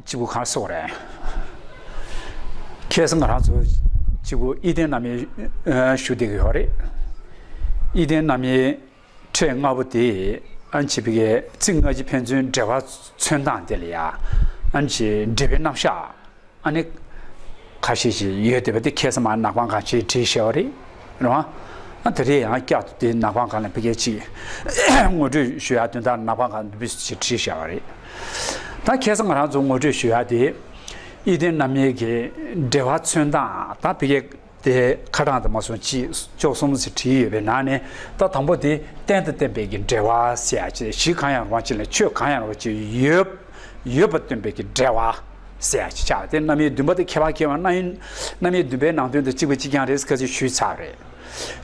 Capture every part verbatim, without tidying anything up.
གཅིག་པུ་གང་སོགས་རེད། ཁ་སང་ང་རང་ཚོ་གཅིག་པུ་ཨི་ལྡན་རྣམ་དབྱེ་ཞུ་བསྡད་ཀྱི་ཡོད་རེད། ཨི་ལྡན་རྣམ་དབྱེ་ཕྲད་ལྔ་པོ་དེ་ཨ་ནི་བྱས་པའི་ཚིག་སྔ་ཕྱི་ཕན་ཚུན་འབྲེལ་བ་མཚོན་སྟངས་དེ་ལ་ཡ་ཨ་ནི་བྱས་འབྲེལ་བའི་རྣམ་གཞག་ཨ་ནི་ཁ་ཤས་ཤིག་ཡོད་བསྡད་པ་དེ་ཁ་སང་མར་ནག་པང་གང་ཞིག་བྲིས་བཞག་པ་རེད། རེད་བ། ཨ་དེ་རེད། ཡང་བསྐྱར་དུ་དེ་ནག་པང་གང་ལ་ཕ་གི་ཅིག་ངོ་སྤྲོད་ཞུ་ཡག་དོན་དག་ནག་པང་གང་འདི་བུས་ཅིག་བྲིས་བཞག་པ་རེད། ད་ཁ་སང་ང་རང་ཚོ་ངོ་སྤྲོད་ཞུ་ཡག་དེ་ཨི་ལྡན་རྣམ་དབྱེ་གི་འབྲེལ་བ་མཚོན་སྟངས་ད་ཕ་གི་དེ་ཁ་གྲངས་དུ་མ་སོང་གཅིག་བཅུ་གསུམ་ཞིག་བྲིས་ཡོད་པའི་ནང་ནས་ད་དང་པོ་དེ་རྟེན་དང་བརྟེན་པའི་གི་འབྲེལ་བ་ཟེར་ཡག་ཅིག་གཞི་གང་ཡང་རུང་བ་ཅིག་ལ་ཆོས་གང་ཡང་རུང་བ་ཅིག་ཡོད་ཡོད་པ་སྟོན་པའི་གི་འབྲེལ་བ་ཟེར་ཡག་ཅིག་ཆགས། དེ་རྣམ་དབྱེ་བདུན་པ་དེ་ཁྱད་པར་ཁྱད་པར་རྣམ་དབྱེ་རྣམ་དབྱེ་བདུན་པའི་ནང་དོན་དང་གཅིག་པ་གཅིག་རྐྱང་རེད་ཟེར་ཁ་ཅིག་ཞུས་ཚར་རེད།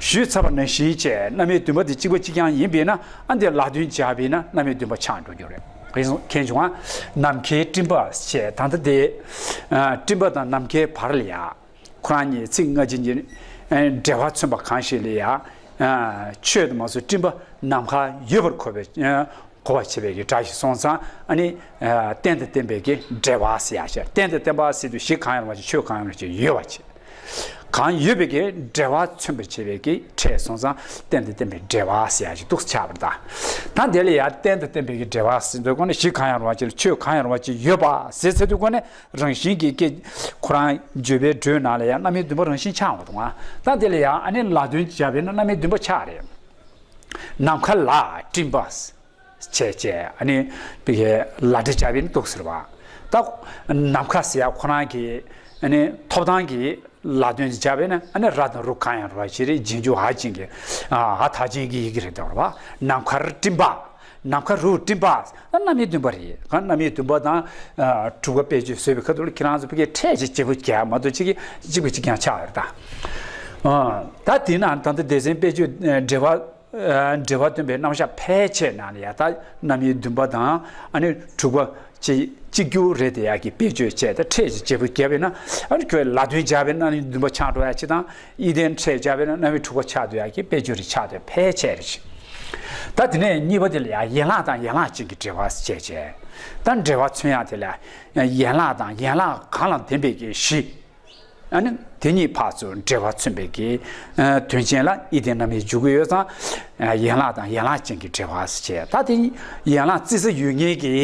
ཞུས་ཚར་བ་ནང་བཞིན་བྱས་རྣམ་དབྱེ་བདུན་པ་དེ་གཅིག་པ་གཅིག་རྐྱང་ཡིན་པས་ན་ཨ་འདི་ལ་དོན་སྦྱར་བས་ན་རྣམ་དབྱེ་བདུན་པ་ཆགས་འགྲོ་རྒྱུ་རེད། གང་བྱུང་ང་ནམ་མཁའི་སྤྲིན་པ་བྱས་ད་ལྟ་དེ་སྤྲིན་པ་དང་ནམ་མཁའི་བར་ལ་ཡ། ཁོ་རང་གཉིས་ཚིག་སྔ་ཕྱི་གཉིས་འབྲེལ་བ་མཚོན་པ་གང་ཞིག་ལ་ཡ། ཆོས་དུ་མ་སོགས་སྤྲིན་པ་ནམ་མཁའ་ཡོད་པར་གོ་བའི་གོ་བ་བྱེད་པའི་གི་སྒྲ་ཞིག་སོང་ཙང་ཨ་ནི་རྟེན་དང་བརྟེན་པའི་གི་འབྲེལ་བ་ཟེར་ཡ་ཞེས་རྟེན་དང་བརྟེན་པ་ཟེར་དུས་གཞི་གང་ཡང་རུང་བ་ཅིག་ཆོས་གང་ཡང་རུང་བ་ཅིག་ཡོད་པ་ཅིག་གང་ཡོད་པའི་གི་འབྲེལ་བ་མཚོན་པར་བྱེད་པའི་གི་ཕྲད་སོང་ཙང་རྟེན་དང་བརྟེན་པའི་འབྲེལ་བ་ཟེར་ཡ་ཞིག་འདུག་ཆགས་པར་གདའ། ད་དེ་ལ་ཡ་རྟེན་དང་བརྟེན་པའི་གི་འབྲེལ་བ་ཟེར་དུས་གོང་ནས་གཞི་གང་ཡང་རུང་བ་ཅིག་ལ་ཆོས་གང་ཡང་རུང་བ་ཅིག་ཡོད་པ་ཟེར་ཚེ་དུས་གོང་ནས། རང་བཞིན་གྱི་སྐད། ཁོ་རང་བརྗོད་པའི་འགྲོས་ནང་ལ་ཡང་རྣམ་དབྱེ་བདུན་པ་རང་བཞིན་འཆང་བ་དང་། ད་དེ་ལ་ཡང་ཨ་ནི་ལ་དོན་སྦྱར་བས་ན་རྣམ་དབྱེ་བདུན་པ་ཆགས་རེད། ནམ་མཁའ་ལ་སྤྲིན་པ་བྱས་བྱས་ཨ་ནི་བི་གའི་ལ་དོན་སྦྱར་བས་ན་འདུག་ཟེར་བ། ད་ནམ་མཁའ་ཟེར་ཡ་ཁོ་རང་གི་ཨ་ནི་ཐོབ་ཐང་གི་ལ་དོན་སྦྱར་བས་ན་ཨ་ནི་ར་དང་རུ་གང་ཡང་རུང་བ་ཞིག་རེད། རྗེས་འཇུག་འ་ཅན་གྱི་འ་མཐའ་ཅན་གྱི་ཡི་གེ་རེད་འདུག་བ། ནམ་མཁར་སྤྲིན་པ། ནམ་མཁའ་རུ་སྤྲིན་པ། རྣམ་དབྱེ་བདུན་པ་རེད། གང་རྣམ་དབྱེ་བདུན་པ་དང་ཨ་དྲུག་པ་དཔེ་བརྗོད་བཟོས་པའི་ཁ་ཐུག་ལ་ཁྱེད་རང་ཚོ་ཕ་གིའི་ཕྲད་ཅིག་བརྗེ་པོ་རྒྱག་མ་གཏོགས་གཅིག་གིས་གཅིག་པ་གཅིག་རྐྱང་ཆགས་ཡོད་རེད་ད། ཨ་ད་དེ་ན་ད་ལྟ་སྡེ་ཚན་དཔེ་བརྗོད་ཨ་འབྲེལ་བ་ཨ་འབྲེལ་བ་སྟོན་པའི་རྣམ་གཞག་ཕལ་ཆེར་ནང་ལ་ཡ་ད་རྣམ་དབྱེ་བདུན་པ་དང་ཨ་ནི་དྲུག་པ་ཅིག་གཅིག་གྱུར་རེད་དེ་ཡ་གི་དཔེ་བརྗོད་བྱས་ཏེ་ཕྲད་ཅིག་བརྗེ་པོ་བརྒྱབ་པས་ན་ཨ་ནི་ཁྱོད་ལ་དོན་སྦྱར་བའི་རྣམ་དབྱེ་བདུན་པ་ཆགས་འགྲོ་ཡ་ཅིག་དང་ཨི་ལྡན་ཕྲད་སྦྱར་བའི་རྣམ་དབྱེ་དྲུག་པ་ཆགས་འགྲོ་ཡ་གི་དཔེ་བརྗོད་རེ་ཆགས་འདུག་ཕལ་ཆེར་རེ་ཞིག་ད་དེ་ནས་གཉིས་པ་དེ་ལ་ཡང་ཡན་ལག་དང་ཡན་ལག་ཅན་གྱི་འབྲེལ་བ་བྱས་བྱས། ད་འབྲེལ་བ་མཚོན་ཡག་དེ་ལ་ཡན་ལག་དང་ཡན་ལག་གང་ལ་ལྡན་པའི་གི་གཞི། ཨ་ནི་དེ་གཉིས་ཕར་ཚུར་འབྲེལ་བ་མཚོན་པའི་གི་དོན་ཅན་ལ་ཨི་ལྡན་རྣམ་དབྱེ་འཇུག་གི་ཡོད་ཙང་ཡན་ལག་དང་ཡན་ལག་ཅན་གྱི་འབྲེལ་བ་ཟེར་བྱས། ད་དེ་ཡན་ལག་རྩི་ས་ཡོད་མཁན་གྱི་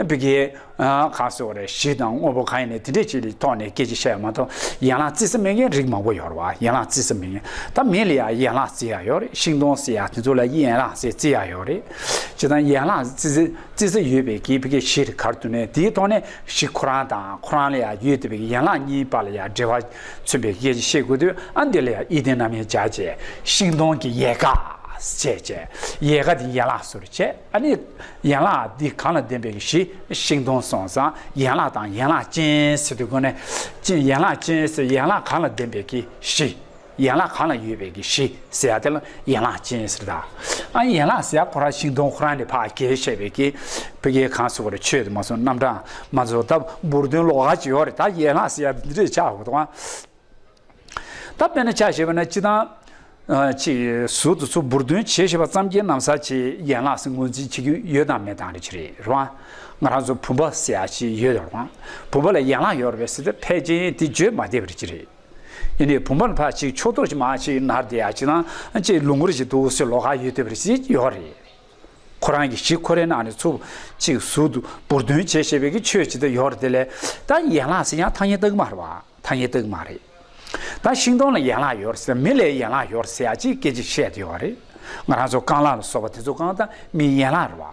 བི་གའི་ཨ་གང་ཟེར་བ་རེད། གཞི་དང་དངོས་པོ་གང་ཡིན་ནའི་དེ་འདྲས་ཅིག་ལ་ཐོག་ནས་སྐད་ཆ་བཤད་ཡ་མ་གཏོགས་ཡན་ལག་རྩི་ས་མེད་མཁན་རིགས་མང་པོ་ཡོད་རེད་བ། ཡན་ལག་རྩི་ས་མེད་མཁན་ད་མི་ལ་ཡང་ཡན་ལག་རྩི་ཡ་ཡོད་རེད། ཤིང་སྡོང་ཟེར་ཡ་དེ་ཚོ་ལ་ཡན་ལག་ཟེར་རྩི་ཡ་ཡོད་རེད། སྤྱིར་བཏང་ཡན་ལག་རྩི་ས་རྩི་ས་ཡོད་པའི་གི་བི་གའི་གཞི་རེད། ག་རེ་འདུག་ནས་དེའི་ཐོག་ནས་གཞི་ཁོ་རང་དང་ཁོ་རང་ལ་ཡང་ཡོད་བསྡད་པའི་ཡན་ལག་གཉིས་བར་ལ་ཡང་འབྲེལ་བ་མཚོན་པའི་སྐད་ཆ་བཤད་དགོས་དུས་ཨ་འདི་ལ་ཡང་ཨི་ལྡན་རྣམ་དབྱེ་སྦྱར་བྱས་ཤིང་སྡོང་གི་ཡལ་ག་བྱས་བྱས་ཡལ་ག་དེ་ཡན་ལག་སོར་བྱས། ཨ་ནི་ཡན་ལག་འདི་གང་ལ་ལྡན་པའི་གི་གཞི་ཤིང་སྡོང་སོང་ཙང་ཡན་ལག་དང་ཡན་ལག་ཅན་ཟེར་དུས་གོང་ནས་ཅན་ཡན་ལག་ཅན་ཟེར་ཡན་ལག་གང་ལ་ལྡན་པའི་གི་གཞི། ཡན་ལག་གང་ལ་ཡོད་པའི་གི་གཞི་ཟེར་ཡ་དེ་ལ་ཡན་ལག་ཅན་ཟེར་ད། ཨ་ཡན་ལག་ཟེར་ཡ་ཁོ་རང་ཤིང་སྡོང་ཁོ་རང་ནས་ཕར་གྱེས་བཤད་པའི་གི་བི་གའི་གང་ཟེར་བ་རེད། ཆོས་དུ་མ་སོང་རྣམ་གྲངས་མ་ཚོ་ད་འབུར་དོན་ལོགས་ཀ་ཅིག་ཡོད་རེད། ད་ཡན་ལག་ཟེར་ཡ་འདི་འདྲས་ཆགས་འོ་དང་། ད་དཔེར་ན་ཆ་བཞག་པ་ན་སྤྱིར་བཏང་ཨ་ཅིག་ཟུར་དུ་ཚུར་འབུར་དོན་བྱེད་ཤེས་པ་ཙམ་གྱིས་ན་བཟའ་ཅིག་ཡན་ལག་ཟེར་ངོས་འཛིན་བྱེད་རྒྱུ་ཡོད་དང་མེད་དང་རེད་ཅི་རེད་རེད་བ། ང་རང་ཚོ་བུམ་པ་ཟེར་ཡ་ཅིག་ཡོད་རེད་བ། བུམ་པ་ལ་ཡན་ལག་ཡོད་རེད་པས་ཟེར་ཏེ་ཕལ་ཆེར་འདི་བརྗོད་མ་བདེ་བ་རེད་ཅི་རེད། ཡིན་ནའི་བུམ་པ་ལ་ཕར་ཅིག་ཕྱོགས་གཏོགས་ཅིག་མར་ཅིག་ནར་བསྡད་ཡ་ཅིག་དང་ཅིག་ལུང་ཁུར་ཅིག་འདུག་སེ་ལོགས་ཀ་ཡོད་བསྡད་པ་རེད་ཅིག་ཡོད་རེད། ཁོ་རང་གི་གཞི་ཁོ་རའི་ནང་ནས་ཚུར་ཅིག་ཟུར་དུ་འབུར་དོན་བྱེད་ཤེས་པའི་གི་ཆོས་ཅིག་ད་ཡོད་རེད། དེ་ལས་ད་ཡན་ལག་ཟེར་ཡང་ཐ་སྙད་གཏོགས་མ་རེད་བ། ཐ་སྙད་གཏོགས་མ་རེད། ད་ཤིང་སྡོང་ལ་ཡན་ལག་ཡོད་རེད་ཟེར་མི་ལ་ཡན་ལག་ཡོད་རེད་ཟེར་ཡ་ཅིག་སྐད་ཆ་བཤད་བསྡད་ཡོད་རེད། ང་རང་ཚོ་རྐང་ལག་ལ་སོགས་པ་དེ་ཚོ་གང་ལྟར་མིའི་ཡན་ལག་རེད་བ།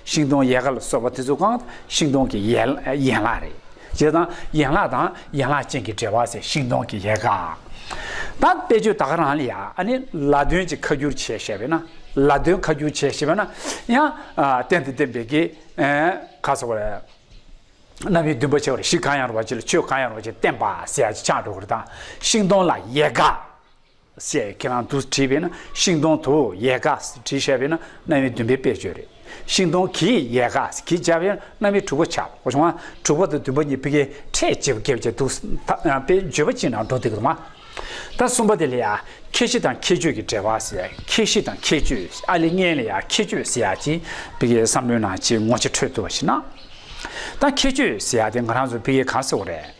ཤིང་སྡོང་ཡལ་ག་ལ་སོགས་པ་དེ་ཚོ་གང་ཤིང་སྡོང་གི་ཡན་ཡན་ལག་རེད། བྱས་ཙང་ཡན་ལག་དང་ཡན་ལག་ཅན་གྱི་འབྲེལ་བ་ཟེར་ཤིང་སྡོང་གི་ཡལ་ག། ད་དཔེ་བརྗོད་ད་ག་རང་ལ་ཡ་ཨ་ནི་ལ་དོན་གྱི་ཁ་བསྒྱུར་བྱས་བཤད་པས་ན་ལ་དོན་ཁ་བསྒྱུར་བྱས་བཤད་པས་ན་ཡང་ཨ་རྟེན་དང་བརྟེན་པའི་གི་ཨ་ག་ཟེར་བ་རེད། རྣམ་དབྱེ་བདུན་པ་བྱས་པ་རེད། གཞི་གང་ཡང་རུང་བ་ཅིག་ལ་ཆོས་གང་ཡང་རུང་བ་ཅིག་བརྟེན་པ་ཟེར་ཡ་ཅིག་ཆགས་འགྲོ་གི་རེད་ད། ཤིང་སྡོང་ལ་ཡལ་ག་ཟེར་ཁྱེད་རང་འདུག་བྲིས་པས་ན་ཤིང་སྡོང་དུ་ཡལ་ག་ཟེར་བྲིས་བཞག་པས་ན་རྣམ་དབྱེ་བདུན་པའི་དཔེ་བརྗོད་རེད། ཤིང་སྡོང་གི་ཡལ་ག་ཟེར་གྱིས་བརྒྱབ་པས་ན་རྣམ་དབྱེ་དྲུག་པ་ཆགས། འོ་བྱུང་བ་དྲུག་པ་དང་བདུན་པ་གཉིས་ཕ་གིའི་ཕྲད་བརྗེ་པོ་བརྒྱབ་བྱས་འདུག་ད་དཔེ་བརྗོད་པ་ཅིག་ནང་འགྲོ་འདུག་གི་འདུག་མ། ད་གསུམ་པ་དེ་ལ་ཡ་ཁྱད་གཞི་དང་ཁྱད་ཆོས་ཀྱི་འབྲེལ་བ་ཟེར་ཡ་ཁྱད་གཞི་དང་ཁྱད་ཆོས་ཨ་ལས་སྔོན་ལ་ཡ་ཁྱད་ཆོས་ཟེར་ཡ་ཅིག་ཕ་གིའི་བསམ་བློའི་ནང་ཅིག་ངོ་ཆ་འཕྲོད་ཐུབ་པ་ཞིག་ན། ད་ཁྱད་ཆོས་ཟེར་ཡ་དེ་ང་རང་ཚོ་ཕ་གིའི་ག་ཟེར་བ་རེད།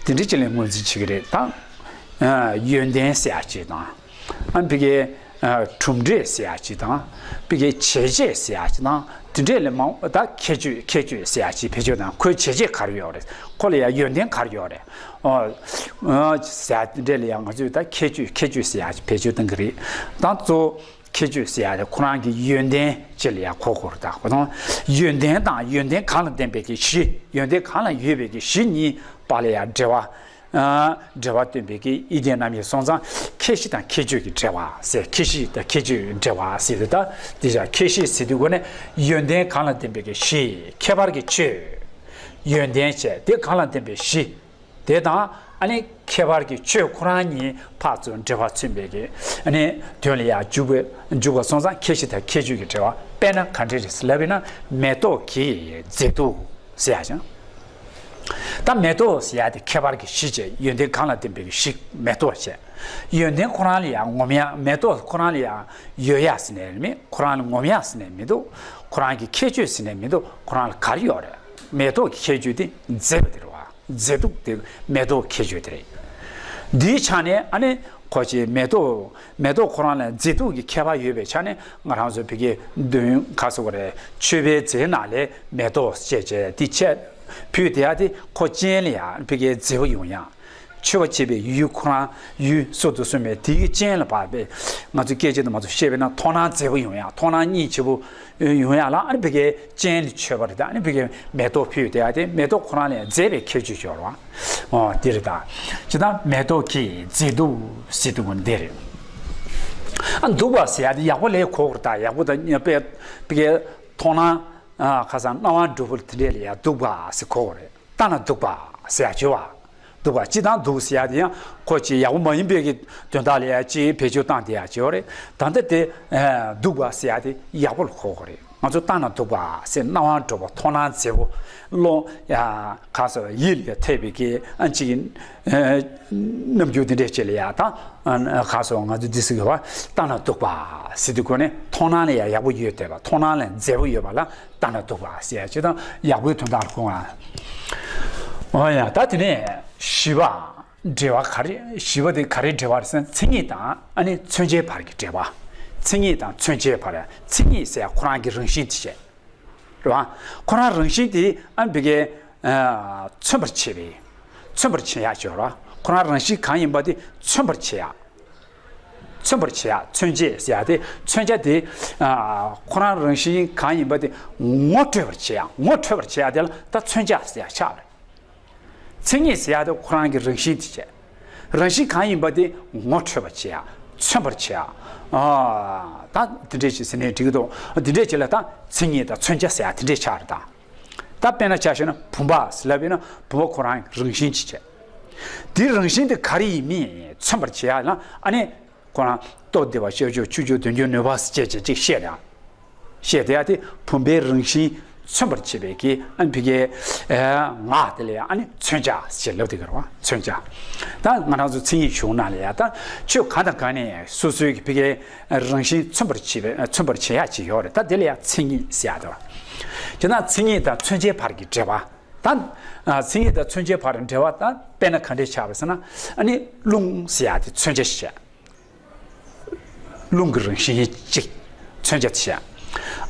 དེ་འདྲ་ཅིག་ལ་ངོས་འཛིན་བྱེད་ཀྱི་རེད་ད། ཡོན་ཏན་ཟེར་ཡ་ཅིག་དང་། ཨ་ཕ་གིའི་གྲུབ་འབྲས་ཟེར་ཡ་ཅིག་དང་། ཕ་གིའི་བྱས་རྗེས་ཟེར་ཡ་ཅིག་དང་། དེ་འདྲས་ལས་མང་ད་ཁྱད་ཆོས་ཁྱད་ཆོས་ཟེར་ཡ་ཅིག་བེད་སྤྱོད་དང་། ཁོའི་བྱས་རྗེས་ག་རེ་ཡོད་རེད། ཁོ་ལ་ཡ་ཡོན་ཏན་ག་རེ་ཡོད་རེད། ཨོ། ཟེར་ཡ་དེ་འདྲས་ལ་ཡ་ང་ཚོས་ད་ཁྱད་ཆོས་ཁྱད་ཆོས་ཟེར་ཡ་ཅིག་བེད་སྤྱོད་གཏོང་གི་རེད། ད་གཙོ་བོ་ཁྱད་ཆོས་ཟེར་ཡ་དེ་ཁོ་རང་གི་ཡོན་ཏན་ཅིག་ལ་ཡ་གོ་དགོས་རེད་ད། ཁོ་ཚོ་ཡོན་ཏན་དང་ཡོན་ཏན་གང་ལ་ལྡན་པའི་གི་གཞི། ཡོན་ཏན་གང་ལ་ཡོད་པའི་གི་གཞི་གཉིས་བར་ལ་ཡ་འབྲེལ་བ། ཨ། འབྲེལ་བ་སྟོན་པའི་གི་ཡིད་ལྡན་རྣམ་དབྱེ་སོང་ཙང་ཁྱད་གཞི་དང་ཁྱད་ཆོས་ཀྱི་འབྲེལ་བ་ཟེར། ཁྱད་གཞི་དང་ཁྱད་ཆོས་འབྲེལ་བ་ཟེར་དུས་ད། དེ་བཞག་ཁྱད་གཞི་ཟེར་དུས་གོ་ནས་ཡོན་ཏན་གང་ལ་ལྡན་པའི་གི་གཞི། ཁྱད་པར་གྱི་ཆོས། ཡོན་ཏན་བྱས་དེ་གང་ལ་ལྡན་པའི་གཞི། དེ་དང་ཨ་ནི་ཁྱད་པར་གྱི་ཆོས་ཁོ་རང་གཉིས་ཕར་ཚུར་འབྲེལ་བ་མཚོན་པའི་གི་ཨ་ནི་དོན་ལ་ཡང་འཇུག་པའི་འཇུག་པ་སོང་ཙང་ཁྱད་གཞི་དང་ཁྱད་ཆོས་ཀྱི་འབྲེལ་བ། དཔེར་ན་ག་འདྲ་རེད་ལབ་ཡིན་ན། མེ་ཏོག་གི་མཛེས་སྡུག་ཟེར་ཡ་ཅིག་ད་མེ་ཏོག་ཟེར་ཡ་དེ་ཁྱད་པར་གྱི་གཞི་བྱས། ཡོན་ཏན་གང་ལ་ལྡན་པའི་གི་གཞི་མེ་ཏོག་བྱས། ཡོན་ཏན་ཁོ་རང་ལ་ཡང་ངོམ་ཡ། མེ་ཏོག་ཁོ་རང་ལ་ཡང་ཡོད་ཡ་ཟེར་ནས་མེད། ཁོ་རང་ལ་ངོམ་ཡ་ཟེར་ནས་མི་འདུག་ཁོ་རང་གི་ཁྱད་ཆོས་ཟེར་ནས་མི་འདུག་ཁོ་རང་ལ་ག་རེ་ཡོད་རེད། མེ་ཏོག་གི་ཁྱད་ཆོས་དེ་མཛེས་པ་དེ་རེད་བ། མཛེས་སྡུག་དེ་མེ་ཏོག་ཁྱད་ཆོས་དེ་རེད། འདིའི་ཆ་ནས་ཨ་ནི་ཁོ་ཅིག་མེ་ཏོག་མེ་ཏོག་ཁོ་རང་ལ་མཛེས་སྡུག་གི་ཁྱད་པར་ཡོད་པའི་ཆ་ནས། ང་རང་ཚོ་ཕ་གིའི་འདོན་ག་ཟེར་བ་རེད། མཆོད་པའི་རྫས་ནང་ལས་མེ་ཏོག་བཅས་བྱས་དེ་ཆད་ཕུད་དེ་ཡ་དེ་ཁོ་ཅན་ལ་ཡ་ཕ་གིའི་མཛེས་པོ་ཡོང་ཡ། མཆོད་པ་བྱེད་པའི་ཡུལ་ཁོ་རང་ཡུལ་སོ་དུ་སོ་མེད་དེའི་ཅན་ལ་བབས་པའི། ང་ཚོ་སྐད་ཆ་དུ་མ་ཚོ་བཤད་པས་ན་མཐོང་སྣང་མཛེས་པོ་ཡོང་ཡ། མཐོང་སྣང་སྙིང་རྗེ་པོ་ཡོང་ཡ་ལ་ཨ་ནི་ཕ་གིའི་ཅན་ལ་མཆོད་པ་རེད་ད། ཨ་ནི་ཕ་གིའི་མེ་ཏོག་ཕུལ་དེ་ཡ་དེ་མེ་ཏོག་ཁོ་རང་ལས་མཛེས་པའི་ཁྱད་ཆོས་ཤོར་བ། ཨོ་དེ་རེད་ད། ཇི་ལྟར་མེ་ཏོག་གི་མཛེས་སྡུག་ཟེར་དུས་ཀུན་འདི་རེད། ཨ་སྡུག་པ་ཟེར་ཡ་དེ་ཡག་པོ་ལས་གོ་དགོས་རེད་ད། ཡག་པོ་དང་ཉེས་པའི་ཕ་གིའི་མཐོང་སྣང་ཁ་སང་སྣང་བ་འགྲོ་བུ་དེ་འདྲས་ལ་ཡ་སྡུག་པ་ཟེར་གོ་དགོས་རེད། ལྟ་ན་སྡུག་པ་ཟེར་ཡ་བྱེད་བ། སྡུག་པ་སྤྱིར་བཏང་སྡུག་ཟེར་ཡ་དེ་ཡང་ཁོ་ཅིག་ཡག་པོ་མ་ཡིན་པའི་གི་དོན་དག་ལ་ཡ་ཅིག་བེད་སྤྱོད་བཏང་དེ་ཡ་བྱེད་བ་རེད། ད་ལྟ་དེ་སྡུག་པ་ཟེར་ཡ་དེ་ཡག་པོ་ལ་གོ་དགོས་རེད། ང་ཚོ་ལྟ་ན་སྡུག་པ་ཟེར་སྣང་བ་འགྲོ་བ། མཐོང་སྣང་མཛེས་པོ། བློ་ཡ་ག་ཟེར་ཡིད་ལ་ཐེབས་པའི་གི་ཨ་ཅིག་རྣམ་འགྱུར་དེ་འདྲས་ཅིག་ལ་ཡ་ད། ག་ཟེར་ང་ཚོ་འདི་ཟེར་གི་བ། ལྟ་ན་སྡུག་པ་ཟེར་དུས་ཀུན་ནས་མཐོང་སྣང་ལ་ཡ་ཡག་པོ་ཡོད་བསྡད་པ། མཐོང་སྣང་ལ་མཛེས་པོ་ཡོད་པ་ལ། ལྟ་ན་སྡུག་པ་ཟེར་ཡ་ཅིག་དང་ཡག་པོའི་དོན་དག་ལ་གོ་ང་། འོ་ཡ། ད་དེ་ནས་བཞི་པ། འབྲེལ་བ་ག་རེ། བཞི་པ་དེ་ག་རེ་འབྲེལ་བ་རེད་ཟེར་ན། མཚན་ཉིད་དང་ཨ་ནི་མཚོན་བྱའི་བར་གྱི་འབྲེལ་བ། མཚན་ཉིད་དང་མཚོན་བྱའི་བར། མཚན་ཉིད་ཟེར་ཡ་ཁོ་རང་གི་རང་བཞིན་དེ་བྱས། རེད་བ། ཁོ་རང་རང་བཞིན་དེ་ཨ་ནི་ཕ་གིའི་མཚོན་པར་བྱེད་པའི། མཚོན་པར་བྱེད་ཡ་ཅིག་ཡོད་རེད་བ། ཁོ་རང་རང་བཞིན་གང་ཡིན་པ་དེ་མཚོན་པར་བྱེད་ཡ། མཚོན་པར་བྱེད་ཡ། མཚོན་བྱེད་ཟེར་ཡ་དེ། མཚོན་བྱ་དེ་ཨ་ཁོ་རང་རང་བཞིན་གང་ཡིན་པ་དེ་ངོ་འཕྲོད་པར་བྱེད་ཡ། ངོ་འཕྲོད་པར་བྱེད་ཡ་དེ་ལ་ད་མཚོན་བྱ་ཟེར་ཡ་ཆགས་རེད། མཚན་ཉིད་ཟེར་ཡ་དེ་ཁོ་རང་གི་རང་བཞིན་དེ་བྱས། རང་བཞིན་གང་ཡིན་པ་དེ་ངོ་འཕྲོད་པར་བྱེད་ཡ། མཚོན་པར་བྱེད་ཡ། ཨ་ད་དེ་འདྲས་ཅིག་ཟེར་ནས་འགྲིག་གི་འདུག་དེ་འདྲས་ཅིག་ལ་ད་མཚན་ཉིད་དང་མཚོན་བྱ་ཟེར་ཡ་དེ་འདྲས་ཆགས་རེད་ད། ད་དཔེར་ན་ཆ་བཞག་ན་བུམ་པ་ཟེར་ལབ་ཡིན་ན་བུམ་པ་ཁོ་རང་རང་བཞིན་ཅིག་བྱས། དེའི་རང་བཞིན་དེ་ག་རེ་ཡིན་མིན་མཚོན་པར་བྱེད་ཡ་ལ་ཨ་ནི་ཁོ་རང་སྟོབས་བདེ་བ་ཤར་ཕྱོགས་ཆུ་སྐྱོར་དོན་སྐྱོར་ནུས་པ་ཟེར་བྱས་བྱས་ཅིག་བཤད་ཡ། བཤད་དེ་ཡ་དེ་བུམ་པའི་རང་བཞིན་མཚོན་པར་བྱེད་པའི་གི་ཨ་ནི་ཕ་གིའི་ངག་དེ་ལ་ཡ་ཨ་ནི་མཚོན་བྱ་ཞེས་ལབ་དེ་ག་རེད་བ། མཚོན་བྱ། ད་ང་རང་ཚོ་མཚན་ཉིད་གཞུང་ནང་ལ་ཡ་ད་ཆོས་གང་དང་གང་ནས་སོ་སོའི་གི་ཕ་གིའི་རང་བཞིན་མཚོན་པར་བྱེད་པའི་མཚོན་པར་བྱེད་ཡ་ཅིག་ཡོད་རེད། ད་དེ་ལ་ཡ་མཚན་ཉིད་ཟེར་ཡ་དེ་བ། དེ་ན་མཚན་ཉིད་དང་མཚོན་བྱའི་བར་གྱི་འབྲེལ་བ། ད་མཚན་ཉིད་དང་མཚོན་བྱའི་བར་འབྲེལ་བ་ད་དཔེར་ན་ག་འདྲས་ཆགས་པ་ཟེར་ན། ཨ་ནི་རླུང་ཟེར་ཡ་དེ་མཚོན་བྱ་ཞིག་རླུང་གི་རང་བཞིན་གཅིག་མཚོན་བྱ་ཞིག་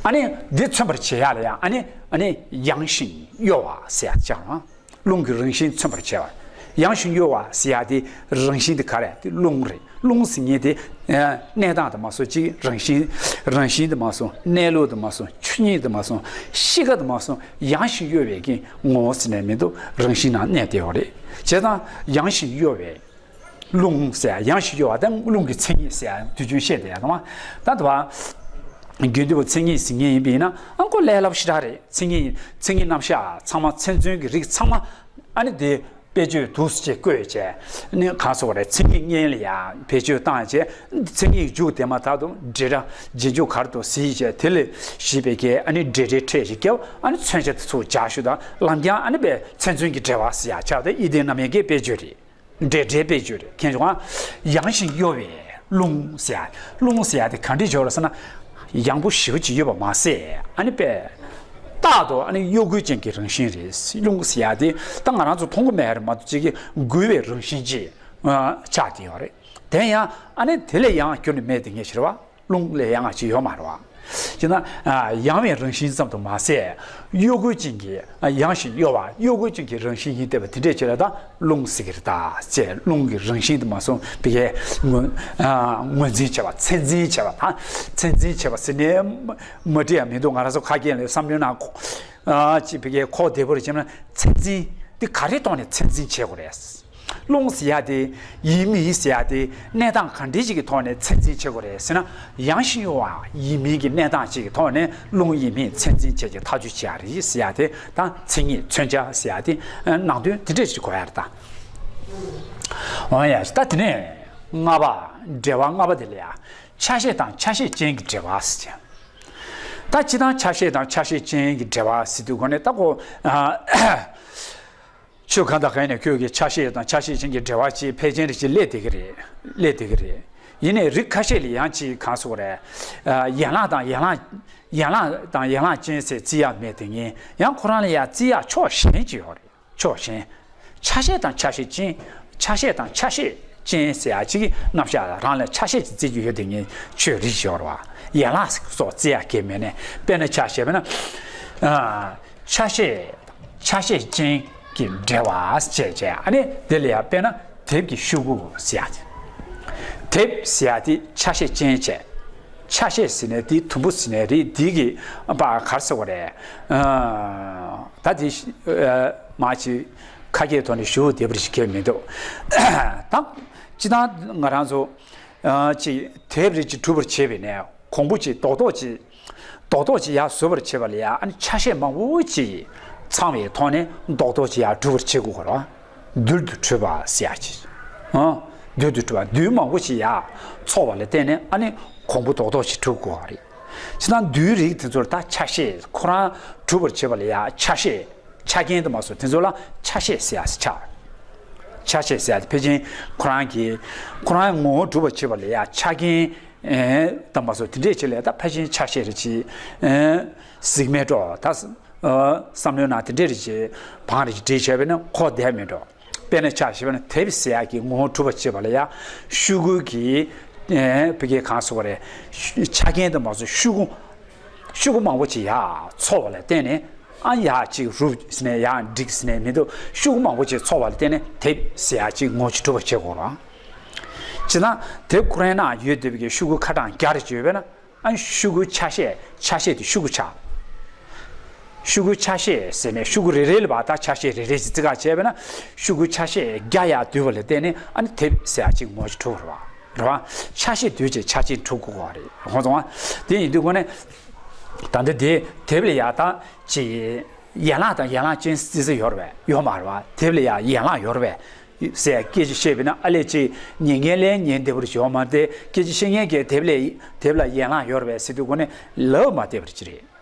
ཨ་ནི་འདི་མཚོན་པར་བྱེད་ཡ་ལ་ཡ་ཨ་ནི་ཨ་ནི་ཡང་ཞིང་གཡོ་བ་ཟེར་ཡ་ཆགས་རང་། རླུང་གི་རང་བཞིན་མཚོན་པར་བྱེད་པ། ཡང་ཞིང་གཡོ་བ་ཟེར་ཡ་དེ་རང་བཞིན་དེ་ག་རེ། དེ་རླུང་རེད། རླུང་ཟེར་མཁན་དེ་གནས་སྟངས་དུ་མ་སོང་གཅིག་རང་བཞིན་རང་བཞིན་དུ་མ་སོང་། གནས་ལུགས་དུ་མ་སོང་། ཆོས་ཉིད་དུ་མ་སོང་། གཤིས་ཀ་དུ་མ་སོང་། ཡང་ཞིང་གཡོ་བའི་གི་ངོ་བོ་ཟེར་ནས་མི་འདུག་རང་བཞིན་ནང་གནས་བསྡད་ཡོད་རེད། བྱས་ཙང་ཡང་ཞིང་གཡོ་བའི་རླུང་ཟེར་ཡང་ཞིང་གཡོ་བ་དང་རླུང་གི་མཚན་ཉིད་ཟེར་དུས་རྒྱུན་བཤད་བསྡད་ཡ་དང་། ད་དུ་བ་རྒྱུན་དུ་མཚན་ཉིད་ཟེར་མཁན་ཡིན་པ་ཡིན་ན་ཨ་ཁོ་ལས་སླ་པོ་ཞེ་དྲག་རེད། མཚན་ཉིད་མཚན་ཉིད་རྣམ་གཞག་ཚང་མ་མཚན་མཚོན་གྱི་རིགས་ཚང་མ་ཨ་ནི་དེ། དཔེ་བརྗོད་འདུག་སེ་བཀོད་བྱས། ནི་གང་སོགས་རེད། མཚན་ཉིད་མངོན་ལ་ཡང་བེད་སྤྱོད་བཏང་བྱས། མཚན་ཉིད་མཇུག་དེ་མ་ཐག་ཏུ་འབྲེལ་སྒྲ་རྗེས་འཇུག་ག་རེ་འདུག་གཟིགས་བྱས། དེ་ལས་གཞིགས་པའི་གི་ཨ་ནི་འབྲེལ་སྒྲའི་ཕྲད་ཅིག་བརྒྱབ། ཨ་ནི་མཚོན་བྱ་དེ་ཚོ་སྦྱར་ཞུ་དང་། ལམ་རྐྱང་ཨ་ནི་པའི་མཚན་མཚོན་གྱི་འབྲེལ་བ་ཟེར་ཡ་ཆགས་ཏེ་ཡིད་ལྡན་རྣམ་དབྱེ་གི་དཔེ་བརྗོད་རེད། འབྲེལ་སྒྲའི་དཔེ་བརྗོད་རེད། མཁྱེན་བྱུང་ང་། ཡང་ཞིང་གཡོ་བའི་རླུང་ཟེར་ཡ། རླུང་ཟེར་ཡ་དེ་ག་འདྲས་འབྱོར་ཟེར་ན། ཡང་པོ་ཞེ་པོ་ཅིག་ཡོད་པ་མ་ཟད། ཨ་ནི་པས་ རྟག་ཏུ་ཨ་ནི་གཡོ་འགུལ་ཅན་གྱི་རང་བཞིན་རེད། རླུང་ཟེར་ཡ་དེ་ད་ང་རང་ཚོ་མཐོང་གི་མེད་རེད་མ་གཏོགས་ཅིག་གི་འགུལ་བའི་རང་བཞིན་ཅིག་ཆགས་ཀྱི་ཡོད་རེད། དེ་ཡང་ཨ་ནི་དེ་ལས་ཡང་ཁྱོན་ནས་མེད་དེ་ངེས་ཤེས་རེད་བ། རླུང་ལས་ཡང་ཅིག་ཡོད་མ་རེད་བ། ཅེ་ན། ཡང་བའི་རང་བཞིན་ཙམ་དུ་མ་ཟད། གཡོ་འགུལ་ཅན་གྱི། ཡང་ཞིང་གཡོ་བ། གཡོ་འགུལ་ཅན་གྱི་རང་བཞིན་ཡིན་བསྡད་པ་དེ་འདྲས་ཅིག་ལ་ད་རླུང་ཟེར་གྱི་རེད་ད་ཅེས་རླུང་གི་རང་བཞིན་དུ་མ་སོང་བའི་ངོས་ངོས་འཛིན་བྱས་པ་ཚད་འཛིན་བྱས་པ་དང་། ཚད་འཛིན་བྱས་པ་ཟེར་ནས་མ་མ་བྲིས་ཡ་མི་འདུག་ང་རང་ཚོ་ཁ་སྐད་ལ་བསམ་བློའི་ནང་ཅིག་བའི་ཁོག་བདེ་པོ་རེ་བྱས་ན་ཚད་འཛིན་འདི་ག་རེའི་ཐོག་ནས་ཚད་འཛིན་བྱེད་དགོས་རེད། རླུང་ཟེར་ཡ་དེ་ཡིན་མིན་ཟེར་ཡ་དེ་གནས་སྟངས་གང་འདྲ་ཞིག་གི་ཐོག་ནས་ཚད་འཛིན་བྱེད་དགོས་རེད་ཟེར་ན། ཡང་ཞིང་གཡོ་བ་ཡིན་མིན་གྱི་གནས་སྟངས་ཤིག་གི་ཐོག་ནས་རླུང་ཡིན་མིན་ཚད་འཛིན་བྱས་ཀྱི་ཐག་གཅོད་བྱེད་ཡ་རེད་ཟེར་ཡ་དེ་དང་མཚན་ཉིད་མཚོན་བྱ་ཟེར་ཡ་དེ་ནང་དོན་དེ་འདྲ་ཞིག་གོ་ཡ་རེད་ད། འོ་ཡ་ད་དེ་ནས་ལྔ་པ། འགྲེལ་པ་ལྔ་པ་དེ་ལ་ཡ་ཆ་ཤས་དང་ཆ་ཤས་ཅན་གྱི་འགྲེལ་པ་ཟེར་གྱི། ད་སྤྱིར་བཏང་ཆ་ཤས་དང་ཆ་ཤས་ཅན་གྱི་འགྲེལ་པ་ཟེར་དུས་གོ་ནས་ད་གོ། ཆོས་གང་དང་གང་ཡིན་ནས་ཁྱོད་ཀྱིས་ཆ་ཤས་དང་ཆ་ཤས་ཅན་གྱི་འགྲེལ་པ་ཅིག་ཕལ་ཆེར་རེ་ཅིག་སླེབས་བསྡད་ཀྱི་རེད། སླེབས་བསྡད་ཀྱི་རེད། ཡིན་ནའི་རིགས་ཁ་ཤས་ལ་ཡང་ཅིག་གང་ཟེར་དགོས་རེད། ཡན་ལག་དང་ཡན་ལག་ཡན་ལག་དང་ཡན་ལག་ཅན་ཟེར་བརྩི་ཡག་མེད་དེ་ངས་ཡང་ཁོ་རང་ལ་ཡང་བརྩི་ཡག་ཕྱོགས་གཞན་ཅིག་ཡོད་རེད། ཕྱོགས་གཞན། ཆ་ཤས་དང་ཆ་ཤས་ཅན། ཆ་ཤས་དང་ཆ་ཤས་ཅན་ཟེར་ཡག་ཅིག་གི་རྣམ་གཞག་རང་ལ་ཆ་ཤས་ཅིག་བརྩི་རྒྱུ་ཡོད་དེ་ངས་ཆོས་རིགས་ཤིག་ཡོད་རེད་བ། ཡན་ལག་སོགས་བརྩི་ཡག་གི་མེད་ནས་དཔེར་ན་ཆ་བཞག་པ་ན། ཆ་ཤས། ཆ་ཤས་ཅན་གྱི་འགྲེལ་པ་བྱས་བྱས་ཨ་ནི་དེ་ལ་ཡང་དཔེར་ན་དེབ་ཀྱི་ཤོག་གུ་ཟེར་ཡ་དེ། དེབ་ཟེར་ཡ་དེ་ཆ་ཤས་ཅན་བྱས། ཆ་ཤས་ཟེར་ནས་དེ་དུམ་བུ་ཟེར་ནས་རེད་དེ་གི་པ་གར་ཟེར་བ་རེད། ད་དེ་མ་ཅིག་ཁ་སྐད་ཐོག་ནས་ཞུ་བདེ་པོ་ཞིག་གལ་མི་འདུག་ད་སྤྱིར་བཏང་ང་རང་ཚོ་ཅིག་དེབ་རེ་ཅིག་གྲུབ་པར་བྱེད་པ་ཡིན་ནའི་གོང་བུ་ཅིག་རྡོག་རྡོག་ཅིག་རྡོག་རྡོག་ཅིག་ཡར་བཟོ་བར་བྱེད་པ་ལ་ཡ་ཨ་ནི་ཆ་ཤས་མང་པོ་ཅིག་ཚང་བའི་ཐོག་ནས་རྡོག་རྡོག་ཅིག་ཡར་གྲུབ་པར་བྱེད་དགོས་ཀྱི་རེད་བ། རྡུལ་དུ་གྲུབ་པ་ཟེར་ཡག་ཅིག་ཨ། རྡུལ་དུ་གྲུབ་པ་རྡུལ་མང་པོ་ཅིག་ཡར་ཚོགས་པ་ལ་བརྟེན་ནས་ཨ་ནི་གོང་བུ་རྡོག་རྡོག་ཅིག་གྲུབ་དགོས་པ་རེད། བྱས་ཙང་རྡུལ་རིགས་དེ་ཚོར་ད་ཆ་ཤས་ཁོ་རང་གྲུབ་པར་བྱེད་པ་ལ་ཡ་ཆ་ཤས། ཆ་རྐྱེན་དུ་མ་སོང་དེ་ཚོ་ལ་ཆ་ཤས་ཟེར་ཡག་ཆགས། ཆ་ཤས་ཟེར་ཡག་དེ་ཕལ་ཆེར་ཁོ་རང་གི་ཁོ་རང་ངོ་བོ་གྲུབ་པར་བྱེད་པ་ལ་ཡ་ཆ་རྐྱེན་དུ་མ་སོང་དེ་འདྲས་བྱེད་ལས་ད་ཕལ་ཆེར་ཆ་ཤས་རེ་ཅིག་གཟིགས་མེད་འགྲོ་ད། བསམ་བློའི་ནང་དེ་འདྲས་རེ་ཅིག་བང་རེ་ཅིག་བསྒྲིགས་བྱས་པས་ན་གོ་བདེ་མེད་འགྲོ། དཔེར་ན་ཆ་བཞག་པ་ན་དེབ་ཟེར་ཡག་གི་ངོ་བོ་གྲུབ་པར་བྱེད་པ་ལ་ཡ་ཤོག་གུ་གི་བི་གའི་གང་ཟེར་བ་རེད། ཆ་རྐྱེན་དུ་མ་སོང་ཤོག་གུ་ཤོག་གུ་མང་པོ་ཅིག་ཡར་ཚོགས་པ་ལ་བརྟེན་ནས་ཨ་ཡར་ཅིག་རུབ་ཟེར་ནས་ཡར་འགྲིག་ཟེར་ནས་མི་འདུག་ཤོག་གུ་མང་པོ་ཅིག་ཚོགས་པ་ལ་བརྟེན་ནས་དེབ་ཟེར་ཡག་ཅིག་ངོ་ཅིག་གྲུབ་པ་བྱེད་དགོས་རེད། བྱས་ཙང་དེབ་ཁོ་རང་ནང་ཡོད་བསྡད་པའི་ཤོག་གུ་ཁ་གྲངས་བརྒྱ་རེ་ཅིག་ཡོད་པས་ན་ཨ་ཤོག་གུ་ཆ་ཤས་ཆ་ཤས་དེ་ཤོག་གུ་ཆ། ཤོག་གུ་ཆ་ཤས་ཟེར་ནས་ཤོག་གུ་རེ་རེ་ལ་བ་ད་ཆ་ཤས་རེ་རེ་ཞིག་བརྩི་བཀག་བྱས་པས་ན་ཤོག་གུ་ཆ་ཤས་བརྒྱ་ཡར་བསྡུས་པ་ལ་བརྟེན་ནས་ཨ་ནི་དེབ་ཟེར་ཡག་ཅིག་ངོ་ཅིག་གྲུབ་པ་རེད་བ། རེད་བ། ཆ་ཤས་བསྡུས་བྱས་ཆ་ཅན་གྲུབ་དགོས་པ་རེད་ཧོ་སོང་བ། དེ་ཡིན་དུས་ཁོ་ནས་ད་ལྟ་དེ་དེབ་ལ་ཡ་ད་ཅི་ཡན་ལག་དང་ཡན་ལག་ཅན་བརྩི་ས་ཡོད་རེད་བས་ཡོད་མ་རེད་བ། དེབ་ལ་ཡ་ཡན་ལག་ཡོད་རེད་བས་ཟེར་སྐད་ཆ་བཤད་པས་ན་ཨ་ལས་ཅི་ཉན་མཁན་ལས་ཉན་བདེ་པོ་རེད་ཡོད་མ་རེད་དེ་སྐད་ཆ་བཤད་མཁན་གྱིས་དེབ་ལ་དེབ་ལ་ཡན་ལག་ཡོད་རེད་བས་ཟེར་དུས་ཁོ་ནས་ལབ་མ་བདེ་པ་ཅི་རེད།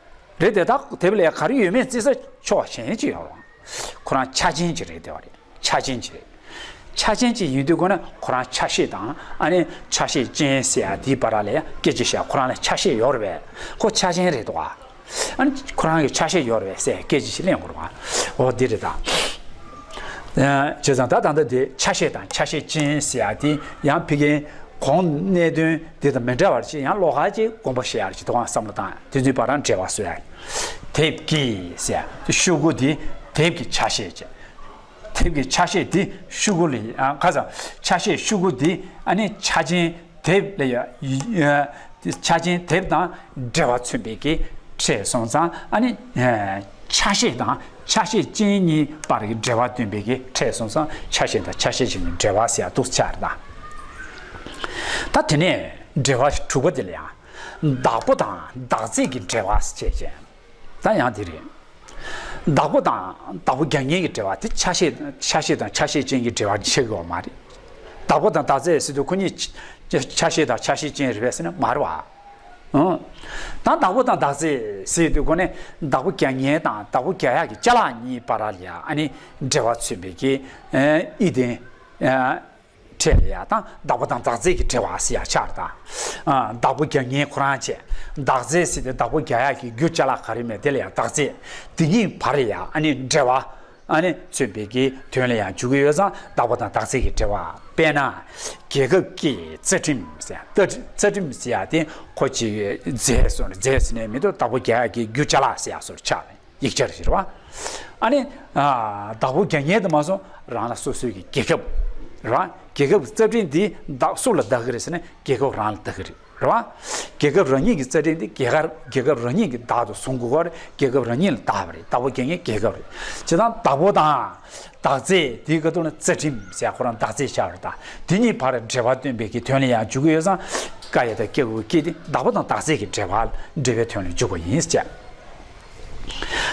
རེད་དེ་ད་དེབ་ལ་ག་རེ་ཡོད་མེད་བརྩི་ས་ཕྱོགས་གཞན་ཅིག་ཡོད་རེད། ཁོ་རང་ཆ་ཅན་ཅིག་རེད་དེ་བ་རེད། ཆ་ཅན་ཅིག་རེད། ཆ་ཅན་ཅིག་ཡིན་དུས་ཁོ་ན་ཁོ་རང་ཆ་ཤས་དང་ཨ་ནི་ཆ་ཤས་ཅན་ཟེར་ཡ་དེའི་བར་ལ་ཡ་སྐད་ཆ་བཤད་ཁོ་རང་ལ་ཆ་ཤས་ཡོད་རེད་པས་ཁོ་ཆ་ཅན་རེད་དོ། ཨ་ནི་ཁོ་རང་གི་ཆ་ཤས་ཡོད་རེད་པས་ཟེར་སྐད་ཆ་ཞིག་གླེང་དགོས་རེད་པ། འོ་འདི་རེད་ད། བྱས་ཙང་ད་ད་ལྟ་དེ་ཆ་ཤས་དང་ཆ་ཤས་ཅན་ཟེར་ཡ་དེ་ཡང་ཕ་གིའི་གོང་གནད་དོན་དེ་དང་མི་འདྲ་བར་ཅིག་ཡང་ལོགས་ཀ་ཅིག་དགོངས་པ་བཞེས་ཡར་ཅིག་དོ་གང་བསམ་བློ་བཏང་དེ་ཚོའི་བར་ལ་འབྲེལ་བ་བཟོ་ཡ། དེབ་ཀྱི་ཟེར་ཡ་དེ་ཤོག་གུ་དེ་དེབ་ཀྱི་ཆ་ཤས་ཅན། དེབ་ཀྱི་ཆ་ཤས་དེ་ཤོག་གུ་ལ་ཨ་ཁ་སང་ཆ་ཤས་ཤོག་གུ་དེ་ཨ་ནི་ཆ་ཅན་དེབ་ལ་ཡ་ཆ་ཅན་དེབ་དང་འབྲེལ་བ་མཚོན་པའི་གི་ཕྲད་སོང་ཙང་ཨ་ནི་ཆ་ཤས་དང་ཆ་ཤས་ཅན་གཉིས་བར་གྱི་འབྲེལ་བ་སྟོན་པའི་གི་ཕྲད་སོང་ཙང་ཆ་ཤས་དང་ཆ་ཤས་ཅན་གྱི་འབྲེལ་བ་ཟེར་ཡ་འདུག་ཆགས་རེད་ད། ད་དེ་ནས་འབྲེལ་བ་དྲུག་པ་དེ་ལ་ཡང་བདག་པོ་དང་བདག་ཚད་ཀྱི་འབྲེལ་བ་ཟེར་བྱས་ད་ཡང་དེ་རེད། བདག་པོ་དང་བདག་པོ་རྒྱག་མཁན་གྱི་འབྲེལ་བ་དེ་ཆ་ཤས་ཆ་ཤས་དང་ཆ་ཤས་ཅན་གྱི་འབྲེལ་བ་ཆགས་ཀྱི་ཡོད་མ་རེད། བདག་པོ་དང་བདག་ཚད་ཟེར་དུས་ཁོ་གཉིས་ཆ་ཤས་དང་ཆ་ཤས་ཅན་རེད་པས་ཟེར་ན་མ་རེད་བ། ཨང་། ད་བདག་པོ་དང་བདག་ཚད་ཟེར་དུས་ཁོ་ནས་བདག་པོ་རྒྱག་མཁན་དང་བདག་པོ་རྒྱག་ཡག་གི་ཅ་ལག་གཉིས་བར་ལ་ཡ་ཨ་ནི་འབྲེལ་བ་མཚོན་པའི་གི་ཨི་ལྡན། འཕྲད་ལ་ཡ་དང་བདག་པོ་དང་བདག་རྫས་ཀྱི་འབྲེལ་བ་ཟེར་ཡ་ཆགས་རེད་ད། ཨ། བདག་པོ་རྒྱག་མཁན་ཁོ་རང་བྱས། བདག་རྫས་ཟེར་ཏེ་བདག་པོ་རྒྱག་ཡག་གི་རྒྱུ་ཅ་ལག་ག་རེ་མེད་དེ་ལ་ཡ་བདག་རྫས། དེ་གཉིས་བར་ལ་ཡ་ཨ་ནི་འབྲེལ་བ། ཨ་ནི་མཚོན་པའི་གི་དོན་ལ་ཡང་འཇུག་གི་ཡོད་ཙང་བདག་པོ་དང་བདག་རྫས་ཀྱི་འབྲེལ་བ། དཔེར་ན། རྒྱལ་ཁབ་ཀྱི་རྩ་ཁྲིམས་ཟེར། རྩ་ཁྲིམས་ཟེར་ཡ་དེ་ཁོ་ཅིག་རྫས་སོ་རྫས་ཟེར་ནས་མི་འདུག་བདག་པོ་རྒྱག་ཡ་གི་རྒྱུ་ཅ་ལག་ཟེར་ཡ་སོར་ཆགས་ཡིག་ཆར་ཞིག་རེད་བ། ཨ་ནི། ཨ། བདག་པོ་རྒྱག་མཁན་དུ་མ་སོང་རང་ལ་སོ་སོའི་གི་རྒྱལ་ཁབ་རེད་བ། རྒྱལ་ཁབ་ཀྱི་རྩ་ཁྲིམས་འདི་བདག་སུ་ལ་བདག་གི་རེད་ཟེར་ན་རྒྱལ་ཁབ་རང་ལ་བདག་གི་རེད། རེད་བ། རྒྱལ་ཁབ་རང་ཉིད་ཀྱི་རྩ་ཁྲིམས་དེ་རྒྱལ་ཁབ་རྒྱལ་ཁབ་རང་ཉིད་ཀྱི་བདག་ཏུ་བཟུང་དགོས་པ་རེད། རྒྱལ་ཁབ་རང་ཉིད་ལ་བདག་པ་རེད། བདག་པོ་རྒྱག་མཁན་རྒྱལ་ཁབ་རེད། བྱས་ཙང་བདག་པོ་དང་བདག་རྫས་དེའི་ཁ་ཐུག་ལ་རྩ་ཁྲིམས་ཟེར་ཁོ་རང་བདག་རྫས་ཆགས་རེད་ད། དེ་གཉིས་བར་འབྲེལ་བ་སྟོན་པའི་གི་དོན་ལ་ཡང་འཇུག་གི་ཡོད་ཙང་། ཀ་ཡ་བཏགས་ཀྱ་གི་གུ་ཀྱི་དེ་བདག་པོ་དང་བདག་རྫས་ཀྱི་འབྲེལ་བ་འབྲེལ་བའི་དོན་ལ་འཇུག་པ་ཡིན་ཟེར།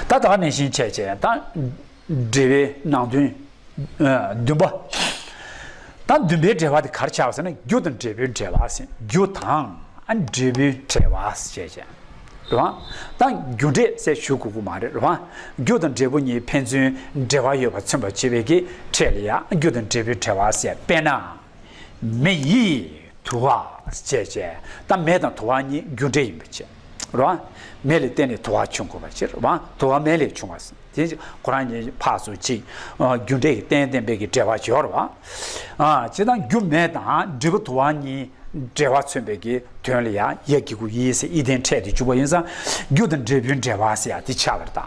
ད་ད་ག་ནང་བཞིན་བྱས་བྱས་ད། འབྲེལ་བའི་ནང་དོན། ཨ། བདུན་པ། ད་བདུན་པའི་འབྲེལ་བ་དེ་ག་རེ་ཆགས་ཟེར་ན་རྒྱུ་དང་འབྲས་བུའི་འབྲེལ་བ་ཟེར། རྒྱུ་དང་ཨ་འབྲས་བུའི་འབྲེལ་བ་ཟེར་བྱས། རེད་བ། ད་རྒྱུ་འབྲས་ཟེར་ཞུ་དགོས་ཀྱི་མ་རེད། རེད་བ། རྒྱུ་དང་འབྲས་བུ་གཉིས་ཕན་ཚུན་འབྲེལ་བ་ཡོད་པ་མཚོན་པར་བྱེད་པའི་གི་ཕྲད་ལ་ཡང་རྒྱུ་དང་འབྲས་བུའི་འབྲེལ་བ་ཟེར། དཔེར་ན། མེ་ཡིས་དུ་བ་ཟེར་བྱས། ད་མེ་དང་དུ་བ་གཉིས་རྒྱུ་འབྲས་ཡིན་པ་བྱས། རེད་བ། མེ་ལ་བརྟེན་ནས་དུ་བ་བྱུང་དགོས་པ་བྱས། རེད་བ། དུ་བ་མེ་ལས་བྱུང་བ་ཟེར། དེ་ཁོ་རང་གཉིས་ཕར་ཚུར་གཅིག་ཨ། རྒྱུ་འབྲས་ཀྱི་རྟེན་བརྟེན་པའི་གི་འབྲེལ་བ་སྦྱོར་བ། ཨ། བྱས་ཙང་རྒྱུ་མེ་དང་འབྲས་བུ་དུ་བ་གཉིས་འབྲེལ་བ་མཚོན་པའི་གི་དོན་ལ་ཡང་ཡ་གི་གུ་ཡི་ཟེར་ཨི་ལྡན་ཕྲད་དེ་འཇུག་པ་ཡིན་ཙང་རྒྱུ་དང་འབྲས་བུའི་འབྲེལ་བ་ཟེར་ཡ་དེ་ཆགས་པ་རེད་ད།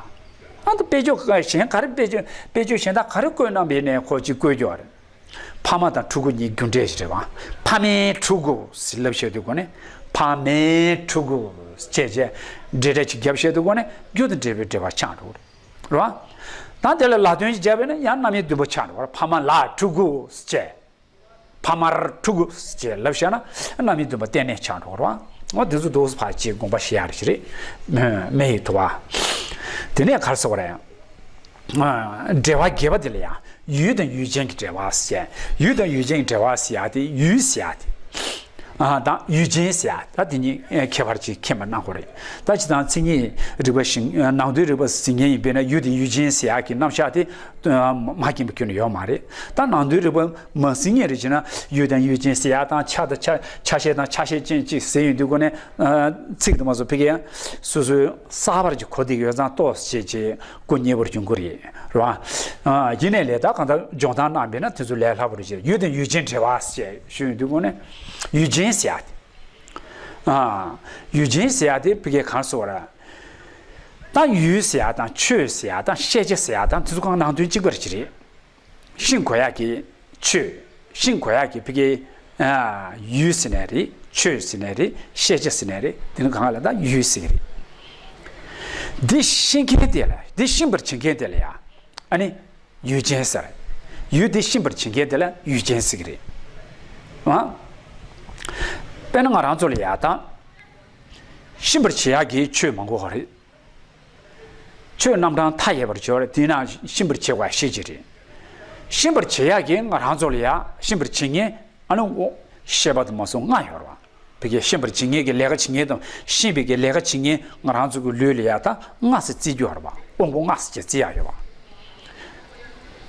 ཨ་ད་དཔེ་བརྗོད་གཞན་ག་རེ་དཔེ་བརྗོད་དཔེ་བརྗོད་གཞན་དག་ག་རེ་བཀོད་གནང་པའི་ནས་ཁོ་ཅིག་བཀོད་རྒྱུ་རེད། ཕ་མ་དང་ཕྲུ་གུ་གཉིས་རྒྱུ་འབྲས་ཤིག་རེད་བ། ཕ་མའི་ཕྲུ་གུ་ཟེར་ལབ་བཤད་དུས་གོ་ནས་ཕ་མའི་ཕྲུ་གུ་ཟེར་བྱས་བྱས་འབྲེལ་སྒྲ་ཅིག་བརྒྱབ་བཤད་དུས་གོ་ནས་རྒྱུ་དང་འབྲས་བུའི་འབྲེལ་བ་ཆགས་འགྲོ་གི་རེད། རེད་བ། ད་དེ་ལ་ལ་དོན་ཞིག་བརྒྱབ་པས་ན་ཡང་རྣམ་དབྱེ་བདུན་པོ་ཆགས་འགྲོ་གི་རེད། ཕ་མ་ལ་ཕྲུ་གུ་ཟེར་བྱས། ཕ་མར་ཕྲུ་གུ་ཅེས་ལབ་བཤད་ན་རྣམ་དབྱེ་བདུན་པ་གཏན་ནས་ཆགས་འགྲོ་བ་རེད་བ། འོ་དེ་ཚོ་འདུག་སེ་ཕར་ཅིག་དགོངས་པ་བཞེས་ཡག་རེ་ཞིག་རེད། མེ་ཡི་དུ་བ། དེ་ནས་ག་རེ་ཟེར་བ་རེད། འབྲེལ་བ་བརྒྱད་པ་དེ་ལ་ཡང་ཡུལ་དང་ཡུལ་ཅན་གྱི་འབྲེལ་བ་ཟེར། ཡུལ་དང་ཡུལ་ཅན་གྱི་འབྲེལ་བ་ཟེར་ཡག་དེ་ཡུལ་ཟེར་ཡག་དེ། ཨ་དང་ཡུལ་ཅན་ཟེར་ཡག་ད་དེ་གཉིས་ཁྱད་པར་ཅིག་མཁྱེན་པ་གནང་དགོས་རེད། ད་ཇི་ལྟར་མཚན་ཉིད་རིག་པ་ཞིག་ནང་དོན་རིག་པ་ཟིན་མཁན་ཡིན་པས་ན་ཡུལ་དང་ཡུལ་ཅན་ཟེར་ཡག་གི་རྣམ་གཞག་དེ་མ་མཁྱེན་པ་ཁྱོན་ནས་ཡོད་མ་རེད། ད་ནང་དོན་རིག་པ་མ་ཟིན་མཁན་རེད་ཅེ་ན་ཡུལ་དང་ཡུལ་ཅན་ཟེར་ཡག་དང་ཆ་དང་ཆ་ཆ་ཤས་དང་ཆ་ཤས་ཅན་གཅིག་ཟེར་ཡོང་དུས་སྒོ་ནས་ཚིག་དུ་མ་སོང་ཕ་གི་ཡང་སོ་སོའི་གསར་པར་གྱི་གོ་བསྡད་ཀྱི་ཡོད་ཙང་ཏོག་ཙམ་ཅིག་སྐུ་ཉེ་པོར་འགྱུར་གྱི་རེད། རེད་བ། ཡིན་ནའི་ལས་ད་གང་ལྟར་སྦྱོང་བརྡར་གནང་བས་ན་དེ་ཚོ་ལས་སླ་པོ་རེད་ཅེས་ཡུལ་དང་ཡུལ་ཅན་འབྲེལ་བ་ཞེས་ཞུ་ཡོང་དུས་སྒོ་ནས་ཡུལ་ཅན་ཟེར་ཡག་དེ། ཡུལ་ཅན་ཟེར་ཡག་དེ་ཕ་གི་གང་ཟེར་བ་རེད། ད་ཡུལ་ཟེར་ཡག་དང་ཆོས་ཟེར་ཡག་དང་ཤེས་བྱ་ཟེར་ཡག་དང་དེ་ཚོ་གང་ནང་དོན་གཅིག་པ་རེད་ཅེ་རེད། ཤེས་དགོས་ཡག་གི་ཆོས། ཤེས་དགོས་ཡག་གི་ཕ་གི་ཡུལ་ཟེར་ནའི་རེད། ཆོས་ཟེར་ནའི་རེད། ཤེས་བྱ་ཟེར་ནའི་རེད། དེ་ནི་གང་ལ་ད་ཡུལ་ཟེར་གི་རེད། འདི་ཤེས་མཁན་དེ་ལ་འདི་ཤེས་པར་བྱེད་མཁན་དེ་ལ་ཡ་ཨ་ནི་ཡུལ་ཅན་ཟེར། ཡུལ་འདི་ཤེས་པར་བྱེད་མཁན་དེ་ལ་ཡུལ་ཅན་ཟེར་གི་རེད། ཨ། དཔེར་ན་ང་རང་ཚོ་ལ་ཡ་ད་ཤེས་པར་བྱེད་ཡག་གི་ཆོས་མང་པོ་ཡོད་རེད། ཆོས་རྣམ་གྲངས་མཐའ་ཡས་པར་སྦྱོར་དེས་ན་ཤེས་པར་བྱེད་པ་ཤེས་ཀྱི་རེད། ཤེས་པར་བྱེད་ཡག་གི་ང་རང་ཚོ་ལ་ཡ་ཤེས་པར་བྱེད་མཁན་ཨ་ནི་འོ་ཤེས་པ་དུ་མ་སོང་ལྔ་ཡོད་རེད་བ། བི་གའི་ཤེས་པར་བྱེད་མཁན་གྱི་ལས་ཀ་བྱེད་མཁན་དང་ཤེས་པའི་གི་ལས་ཀ་བྱེད་མཁན་ང་རང་ཚོ་གི་ལུས་ལ་ཡ་ད་ལྔ་ཙམ་བརྩི་རྒྱུ་ཡོད་རེད་བ། དབང་པོ་ལྔ་ཙམ་ཅིག་བརྩི་ཡག་ཡོད་བ།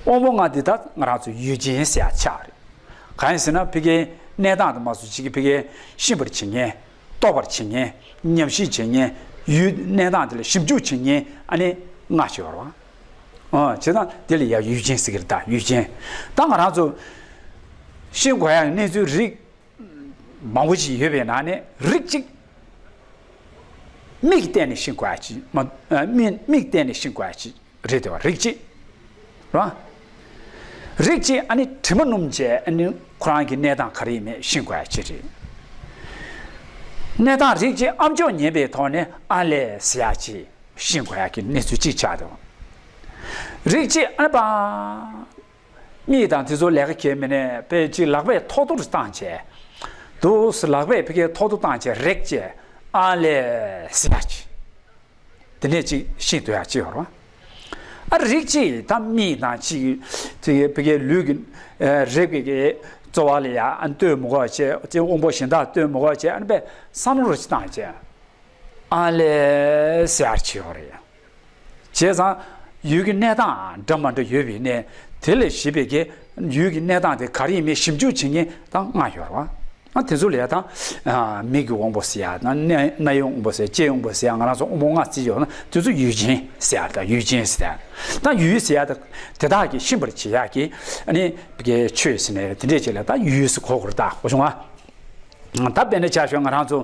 དབང་པོ་ལྔ་འདི་ད་ང་རང་ཚོ་ཡུལ་ཅན་ཟེར་ཡག་ཆགས་རེད། གང་ཡིན་ཟེར་ན་བི་གའི་གནས་སྟངས་དུ་མ་སོང་ཅིག་གི་བི་གའི་ཤེས་པར་བྱེད་མཁན། རྟོགས་པར་བྱེད་མཁན། ཉམས་ཞིབ་བྱེད་མཁན། ཡུལ་གནས་སྟངས་དེ་ལ་ཞིབ་འཇུག་བྱེད་མཁན་ཨ་ནི་ལྔ་ཅིག་ཡོད་རེད་བ། ཨ་བྱས་ཙང་དེ་ལ་ཡ་ཡུལ་ཅན་ཟེར་གི་རེད་ད་ཡུལ་ཅན། ད་ང་རང་ཚོ་ཤེས་དགོས་ཡག་གནས་ཚུལ་རིགས་མང་པོ་ཞིག་ཡོད་པའི་ནང་ནས་རིགས་གཅིག་མིག་གིས་བལྟས་ནས་ཤེས་དགོས་ཡག་ཅིག་མ་མིག་མིག་གིས་བལྟས་ནས་ཤེས་དགོས་ཡག་ཅིག་རེད་དེ་བ་རིགས་གཅིག་རེད་བ། རིགས་གཅིག་ཨ་ནི་དྲི་མ་སྣོམ་བྱས་ཨ་ནི་ཁོ་རང་གི་གནས་སྟངས་ག་རེ་ཡིན་མེད་ཤེས་དགོས་ཡག་ཅིག་རེད། གནས་སྟངས་རིགས་གཅིག་ཨ་མཆོག་ཉན་པའི་ཐོག་ནས་ཨ་ལས་ཟེར་ཡག་ཅིག་ཤེས་དགོས་ཡག་གི་གནས་ཚུལ་གཅིག་ཆགས་འདུག་རིགས་གཅིག་ཨ་ནི་པ། མིག་དང་དེ་ཚོ་ལས་ཀ་གལ་མི་ནས་དཔེ་གཅིག་ལག་པས་ཐོག་ཐོག་བཏང་བྱས། འདུག་སེ་ལག་པས་ཕ་གིའི་ཐོག་ཐོག་བཏང་བྱས་རེག་བྱས་ཨ་ལས་ཟེར་ཡག་ཅིག་དེ་ནས་ཅིག་ཤེས་ཐུབ་ཡག་ཅིག་ཡོད་རེད་བ། ཨ་རིགས་གཅིག་ད་མིག་དང་ཅིག་དེ་ཕ་གིའི་ལུས་ཀྱི་རེག་པའི་གི་རྩོལ་བ་ལ་ཡ་ཨ་ལྟོས་མི་དགོས་བྱས་དབང་པོ་གཞན་དག་ལྟོས་མི་དགོས་བྱས་ཨ་ནི་དཔེ་བསམ་བློ་རེ་ཅིག་བཏང་བྱས། ཨ་ལས་ཟེར་ཡག་ཅིག་ཡོད་རེད། བྱས་ཙང་ ཡུལ་གྱི་གནས་སྟངས་འདྲ་མ་འདྲ་ཡོད་པའི་གནས་དེ་ལས་གཞིགས་པའི་གི་ཡུལ་གྱི་གནས་སྟངས་དེ་ག་རེ་ཡིན་མིན་ཞིབ་འཇུག་བྱེད་མཁན་ད་ལྔ་ཡོད་རེད་བ། ཨ་དེ་ཚོ་ལ་ཡ་ད་མིག་གི་དབང་པོ་ཟེར་ཡ་ན་རྣ་རྣ་ཡི་དབང་པོ་ཟེར། ལྕེའི་དབང་པོ་ཟེར་ཡ། ང་རང་ཚོ་དབང་པོ་ལྔ་བརྩི་ཡོད་ན་དེ་ཚོ་ཡུལ་ཅན་ཟེར་ཡ། ད་ཡུལ་ཅན་ཟེར་ཡ། ད་ཡུལ་ཟེར་ཡ་ད་དེ་དག་གིས་ཤེས་པར་བྱེད་ཡ་གི་ཨ་ནི་གི་ཆོས་ཟེར་ནས་དེ་འདྲས་བྱེད་ལ་ད་ཡུལ་ཟེར་གོ་དགོས་རེད། ད་གོ་བྱུང་ང་། ད་དཔེར་ན་ཆ་བཞག་ང་རང་ཚོ་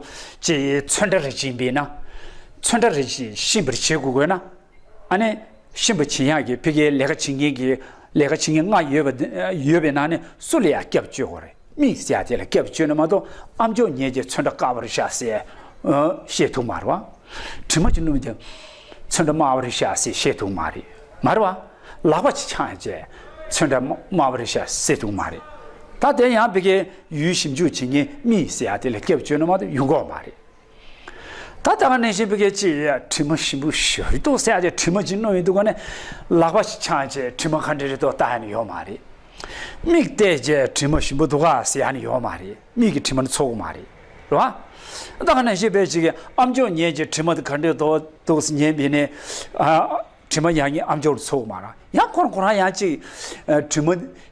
ཅིག་ཚོན་ཁྲ་རེ་བྱིན་པས་ན། ཚོན་ཁྲ་རེ་བྱིན་ཤེས་པར་བྱེད་དགོས་དགོས་ན། ཨ་ནི་ཤེས་པར་བྱེད་ཡག་གི་ཕ་གིའི་ལས་ཀ་བྱེད་མཁན་གྱི་ལས་ཀ་བྱེད་མཁན་ལྔ་ཡོད་པ་འདི་ཡོད་པའི་ནང་ནས་སུ་ལ་ཡང་སྐྱབས་བཅོལ་དགོས་རེད། མིག་ཟེར་ཡག་དེ་ལ་སྐྱབས་བཅོལ་ན་མ་གཏོགས་ཨ་མཆོག་ཉིད་ཀྱིས་ཚོན་ཁྲ་དཀར་པོ་རེད་ཤག་ཟེར་ཨ་བཤད་ཐུབ་མ་རེད་བ། དྲི་མ་ཅིག་བསྣམས་ཀྱང་ཚོན་ཁྲ་དམར་པོ་རེད་ཤག་ཟེར་བཤད་ཐུབ་མ་རེད། མ་རེད་བ། ལག་པ་ཅིག་འཆང་བྱས་ཚོན་ཁྲ་དམར་པོ་རེད་ཤག་ཟེར་ཐུབ་མ་རེད། ད་དེ་ཡང་ཕ་གིའི་ཡུལ་ཞིབ་འཇུག་བྱེད་མཁན་མིག་ཟེར་ཡག་དེ་ལ་སྐྱབས་བཅོལ་ན་མ་གཏོགས་ཡོང་གི་ཡོད་མ་རེད། ད་ལྟ་བ་ནང་བཞིན་ཕ་གིའི་ཅིག་དྲི་མ་ཞིམ་པོ་ཞིག་འདུག་ཟེར་ཡག་ཅིག་དྲི་མ་ཅིག་བསྣམས་ཡོང་དུས་ཀ་ནས་ལག་པ་ཞིག་འཆང་བྱས་དྲི་མ་ག་འདྲ་རེད་འདུག་ལྟ་ཡག་ནི་ཡོད་མ་རེད། མིག་བལྟས་བྱས་དྲི་མ་ཞིམ་པོ་འདུག་ག་ཟེར་ཡག་ནི་ཡོད་མ་རེད། མིག་གིས་དྲི་མ་ནི་ཚོར་གི་མ་རེད། རེད་བ། ད་ག་ནང་བཞིན་ཕ་གི་ཅིག་ཨ་མཆོག་ཉིད་ཀྱིས་དྲི་མ་དེ་ག་འདྲ་འདུག་འདུག་ཟེར་ཉན་པས་ནས་ཨ། དྲི་མ་ཡང་ཉིད་ཨ་མཆོག་ལ་ཚོར་གི་མ་རེད། ཡང་ཁོ་རང་ཁོ་རང་ཡང་ཅིག་ཨ་དྲི་མ་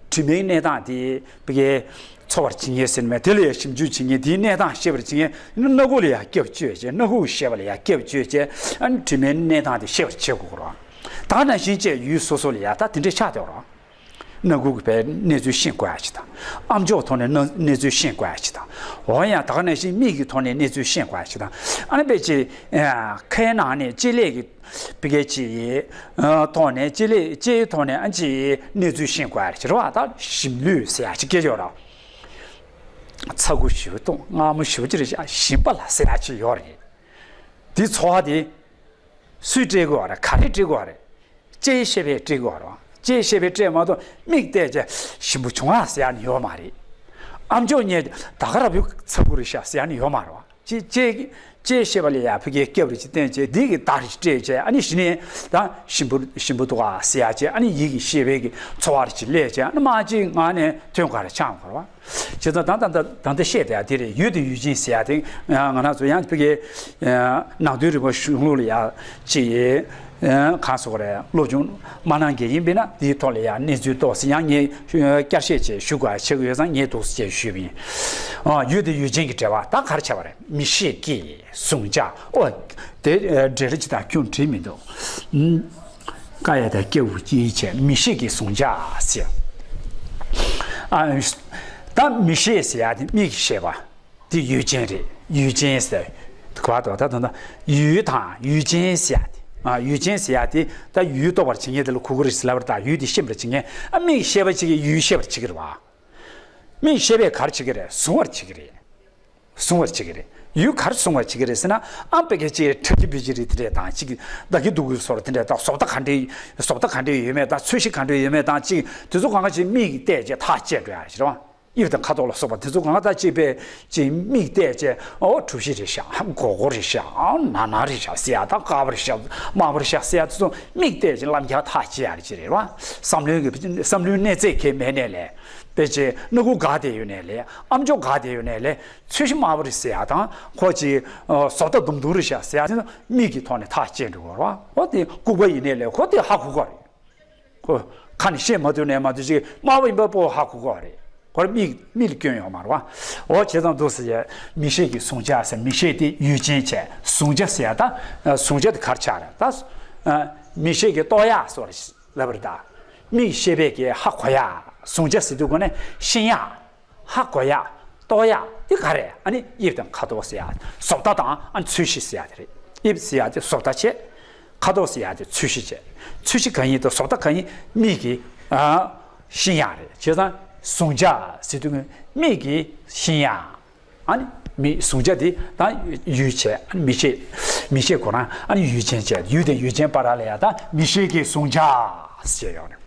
དྲི་མའི་གནས་སྟངས་དེ་ཕ་གིའི་ཚོར་བར་བྱེད་མཁན་ཟེར་ནི་མེད། དེ་ལ་ཡང་ཞིབ་འཇུག་བྱེད་མཁན། དེའི་གནས་སྟངས་ཤེས་པར་བྱེད་མཁན་སྣ་ཁུག་ལ་ཡང་སྐྱབས་བཅོལ་བྱས། སྣ་ཁུག་ཤེས་པ་ལ་ཡང་སྐྱབས་བཅོལ་བྱས། ཨ་ནི་དྲི་མའི་གནས་སྟངས་དེ་ཤེས་པར་བྱེད་དགོས་ཀྱི་རེད། ད་ག་ནང་བཞིན་བྱས་ཡུལ་སོ་སོ་ལ་ཡང་ད་དེ་འདྲས་ཆགས་བསྡད་ཡོད་རེད། སྣ་ཁུག་གི་བའི་གནས་ཚུལ་ཤེས་དགོས་ཡ་ཅིག་དང་། ཨ་མཆོག་ཐོག་ནས་གནས་གནས་ཚུལ་ཤེས་དགོས་ཡ་ཅིག་དང་། འོ་ཡང་ད་ག་ནང་བཞིན་མིག་གི་ཐོག་ནས་གནས་ཚུལ་ཤེས་དགོས་ཡ་ཅིག་དང་། ཨ་ནི་དཔེ་ཅིག་ཨ་ཁའི་ནང་ནས་ལྕེ་ལས་ཀྱི་ཕ་གི་ཅིག་ཨ་ཐོག་ནས་ལྕེ་ལས་ལྕེའི་ཐོག་ནས་ཨ་ཅིག་གནས་ཚུལ་ཤེས་དགོས་ཡ་ཅིག་རེད་བ། ད་ཞིམ་ལུས་ཟེར་ཡ་ཅིག་སྐད་ཆ་ཡོད་རེད། ཚ་ཁུ་ཞེ་པོ་གཏོང་། མངར་མོ་ཞེ་པོ་ཅིག་རེད་ཤག་ཞིམ་པ་ལ་ཟེར་ཡ་ཅིག་ཡོད་རེད། དེ་ཚོར་བ་དེ་སུས་སྤྲད་དགོས་རེད། ག་རེ་སྤྲད་དགོས་རེད། ལྕེའི་ཤེས་པས་སྤྲད་དགོས་རེད། ལྕེའི་ཤེས་པས་སྤྲད་མ་གཏོགས་མིག་བལྟས་བྱས་ཞིམ་པོ་བྱུང་ཨ་ཟེར་ཡ་ནི་ཡོད་མ་རེད། ཨ་མཆོག་ཉིད་ད་ག་རང་བོའི་ཚ་ཁུ་རེད་ཤག་ཟེར་ཡ་ནི་ཡོད་མ་རེད་བ། ལྕེ་ལྕེ་ལྕེའི་ཤེས་པ་ལ་ཡ་ཕ་གིའི་སྐྱབས་རེ་ཅིག་བསྟན་བྱས། འདི་གི་བརྡ་རེ་ཅིག་སྤྲད་བྱས། ཨ་ནི་གཞི་ནས་ད་ཞིམ་པོ་ཞིམ་པོ་འདུག་ཨ་ཟེར་ཡ་བྱས། ཨ་ནི་ཡིད་ཀྱི་ཤེས་པའི་གི་ཚོར་བ་རེ་ཅིག་སླེབས་བྱས། ཨ་ནི་མ་གཅིག་ངག་ནས་ཐོན་ག་རེ་ཆགས་མ་རེད་བ། བྱས་ཙང་ད་ད་ད་ད་ལྟ་བཤད་བསྡད་ཡ་དེ་རེད། ཡུལ་དེ་ཡུལ་ཅན་ཟེར་ཡ་དེ་ང་རང་ཚོ་ཡང་ཕ་གིའི་ནང་དོན་རིག་པ་གཞུང་ལུགས་ལ་ཡ་ཅིག་གང་ཟེར་དགོས་རེད། སློབ་སྦྱོང་མ་གནང་མཁན་ཡིན་པས་ན་དེའི་ཐོག་ལ་ཡ་གནས་ཚུལ་ཏོག་ཙམ་ཡང་ངས་བསྐྱར་བཤད་བྱས་ཞུ་དགོས་ཡ་ཆགས་ཀྱི་ཡོད་ཙང་ངས་འདུག་སེ་བྱས་ཞུས་པ་ཡིན། ཡུལ་དེ་ཡུལ་ཅན་གྱི་འབྲེལ་བ་ད་ག་རེ་ཆགས་པ་རེད། མིག་ཤེས་ཀྱིས་གཟུང་བྱ། ཨོ་དེ་འབྲེལ་ལ་ཅི་དང་ཁྱོད་བྲིས་མི་འདུག་ཀ་ཡ་དང་སྐྱ་འུ་སྐྱེ་བྱས་མིག་ཤེས་ཀྱིས་གཟུང་བྱ་ཟེར། ཨ། ད་མིག་ཤེས་ཟེར་ཡ་དེ་མིག་གི་ཤེས་པ་དེ་ཡུལ་ཅན་རེད། ཡུལ་ཅན་ཟེར་ག་བ་དོ་ད་དོ་ད་ཡུལ་དང་ཡུལ་ཅན་ཟེར་ཡ་དེ། ཨ། ཡུལ་ཅན་ཟེར་ཡ་དེ་ད་ཡུལ་རྟོགས་པར་བྱེད་མཁན་དེ་ལ་གོ་གི་རེད་ཟེར་ལབ་པ་རེད། ད་ཡུལ་དེ་ཤེས་པར་བྱེད་མཁན། ཨ། མིག་ཤེས་པ་གཅིག་གིས་ཡུལ་ཤེས་པར་བྱེད་ཀྱི་རེད་བ། མིག་ཤེས་པས་ག་རེ་བྱེད་ཀྱི་རེད། གཟུང་བར་བྱེད་ཀྱི་རེད། གཟུང་བར་བྱེད་ཀྱི་རེད། ཡུལ་ག་རེ་གཟུང་བར་བྱེད་ཀྱི་རེད་ཟེར་ན། ཨ། ཕ་གི་ཅིག་ཁྲ་ཁྱི་བི་ཅི་རེད། དེ་འདྲས་དང་ཅིག་ད་གི་སྡུག་གི་བཟོ་འདྲ་དེ་འདྲས་དང་། བཟོ་ལྟ་ག་འདྲས་བཟོ་ལྟ་ག་འདྲས་ཡོད་མེད་དང་། ཚོས་གཞི་ག་འདྲས་ཡོད་མེད་དང་ཅིག་དེ་ཚོ་གང་ག་ཅིག་མིག་གིས་བལྟས་བྱས་ཐག་བཅད་འགྲོ་ཡ་ཞིག་རེད་བ། དབྱིབས་དང་ཁ་དོག་ལ་སོགས་པ་དེ་ཚོ་གང་ག་ད་ཅིག་དཔེ་ཅིག་མིག་བལྟས་བྱས། ཨོ་གྲུ་བཞི་རེད་ཤག་སྒོར་སྒོར་རེད་ཤག་ཨ་ནག་ནག་རེད་ཤག་ཟེར་ཡ་དང་། དཀར་པོ་རེད་ཤག་དམར་པོ་རེད་ཤག་ཟེར་ཡ་དེ་ཚོ་མིག་བལྟས་བྱས་ལམ་ཁྱེར་ཐག་བཅད་ཡ་རེད་ཅིག་རེད་བ། བསམ་བློའི་གི་བསམ་བློའི་གནས་ཚད་ཁེལ་མེད་ནས་ལས། དཔེ་ཅིག་སྣ་ཁུག་འགག་བསྡད་ཡོད་ནས་ལས། ཨ་མཆོག་འགག་བསྡད་ཡོད་ནས་ལས། ཚོས་གཞི་དམར་པོ་རེད་ཟེར་ཡ་དང་། ཁོ་ཅིག་བཟོ་ལྟ་དུམ་དུམ་རེད་ཤག་ཟེར་ཡ་དེ་ཚོ་མིག་གི་ཐོག་ནས་ཐག་བཅད་འགྲོ་གི་རེད་བ། ཨོ་དེ་ལྐུགས་པ་ཡིན་ནས་ལས་ཁོ་དེ་ཧ་གོ་གི་རེད། ཁོ་ཁ་ནས་བཤད་མ་ཐུབ་ནས་མ་ཐུབ་ཅིག་དམར་པོ་ཡིན་པ་པོ་ཧ་གོ་གི་རེད། ཁོ་རང་མིག་མིག་ལ་སྐྱོན་ཡོད་མ་རེད་བ། འོ་བྱས་ཙང་འདུག་ཟེར་ཡ། མིག་ཤེས་ཀྱིས་གཟུང་བྱ་ཟེར། མིག་ཤེས་དེ་ཡུལ་ཅན་བྱས། གཟུང་བྱ་ཟེར་ཡ་ད་གཟུང་བྱ་དེ་ག་རེ་ཆགས་རེད། ད་མིག་ཤེས་ཀྱིས་རྟོགས་ཡ་བཟོ་འདྲ་ལབ་པ་རེད་ད། མིག་ཤེས་པས་ཀྱིས་ཧ་གོ་ཡ། གཟུང་བྱ་ཟེར་དུས་གོ་ནས་ཤེས་ཡ། ཧ་གོ་ཡ། རྟོགས་ཡ་དེ་ག་རེ། ཨ་ནི་དབྱིབས་དང་ཁ་དོག་ཟེར་ཡ། བཟོ་ལྟ་དང་ཨ་ནི་ཚོས་གཞི་ཟེར་ཡ་དེ་རེད། དབྱིབས་ཟེར་ཡ་དེ་བཟོ་ལྟ་བྱས། ཁ་དོག་ཟེར་ཡ་དེ་ཚོས་གཞི་བྱས། ཚོས་གཞི་གང་ཡིན་དང་བཟོ་ལྟ་གང་ཡིན་མིག་གིས་ཨ་ཤེས་ཡ་རེད། བྱས་ཙང་གཟུང་བྱ་ཟེར་དུས་མིག་གིས་ཤེས་ཡ། ཨ་ནི་མིག་གཟུང་བྱ་དེ་ད་ཡུལ་བྱས། ཨ་ནི་མིག་ཤེས། མིག་ཤེས་ཁོ་རང་ཨ་ནི་ཡུལ་ཅན་བྱས། ཡུལ་དེ་ཡུལ་ཅན་བར་ལ་ཡ་ད་མིག་ཤེས་ཀྱིས་གཟུང་བྱ་ཟེར་ཡོད་རེད།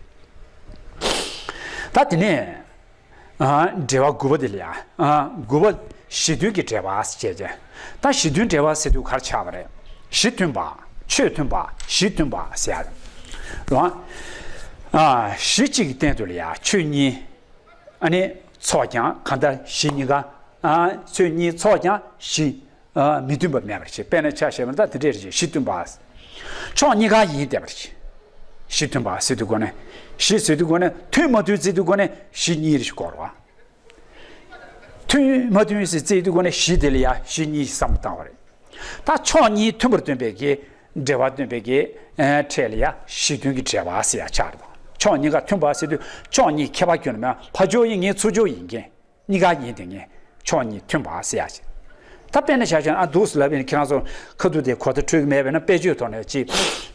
ད་དེ་ནས། ཨ། འབྲེལ་བ་དགུ་པ་དེ་ལ་ཡ། ཨ། དགུ་པ་གཞི་མཐུན་གྱི་འབྲེལ་བ་ཞེས་བྱ། ད་གཞི་མཐུན་འབྲེལ་བ་ཟེར་དུས་ག་རེ་ཆགས་པ་རེད། གཞི་མཐུན་པ། ཆོས་མཐུན་པ། གཞི་མཐུན་པ་ཟེར་ཡ་རེད། ཨ། གཞི་གཅིག་གི་སྟེང་དུ་ལ་ཡ་ཆོས་གཉིས། ཨ་ནི་ཚོགས་ཀྱང་གང་ལྟར་གཞི་གཉིས་ཀ། ཨ། ཆོས་གཉིས་ཚོགས་ཀྱང་གཞི། ཨ། མི་མཐུན་པ་མེད་པར་བྱེད། དཔེར་ན་ཆ་བཞག་པ་ན་ད་དེ་འདྲས་རེད། གཞི་མཐུན་པ། ཕྱོགས་གཉིས་ཀ་ཡིན་བསྡད་པར་བྱེད། གཞི་མཐུན་པ་ཟེར་དུས་སྒོ་ནས། གཞི་ཟེར་དུས་སྒོ་ནས་མཐུན་མ་མཐུན་ཟེར་དུས་སྒོ་ནས་གཞི་གཉིས་རེ་ཞིག་བསྐོར་བ། མཐུན་མ་མཐུན་ཟེར་བརྩིས་དུས་སྒོ་ནས་གཞི་དེ་ལ་ཡ་གཞི་གཉིས་བསམ་བློ་བཏང་བ་རེད། ད་ཕྱོགས་གཉིས་མཐུན་པར་སྟོན་པའི་གི་འབྲེལ་བ་སྟོན་པའི་གི་ཨ་ཕྲད་ལ་ཡ་གཞི་མཐུན་གྱི་འབྲེལ་བ་ཟེར་ཡ་ཆགས་རེད། ཕྱོགས་གཉིས་ཀ་མཐུན་པ་ཟེར་དུས་ཕྱོགས་གཉིས་ཁྱད་པར་ཁྱོན་ནས་མེད། ཕར་ཕྱོགས་ཡིན་ངེས་ཚུར་ཕྱོགས་ཡིན་མཁན། གཉིས་ཀ་ཡིན་དེ་ངེས། ཕྱོགས་གཉིས་མཐུན་པ་ཟེར་ཡ་ཅིག་ད་དཔེར་ན་ཆ་བཞག་ན་ཨ་འདུག་ཟེར་ལབ་པ་ཡིན་ན། ཁྱེད་རང་ཚོ་ཁ་ཐུག་དེ་གོ་བརྡ་འཕྲོད་ཀྱི་མེད་པས་ན། དཔེ་བརྗོད་ཐོག་ནས་ཅིག་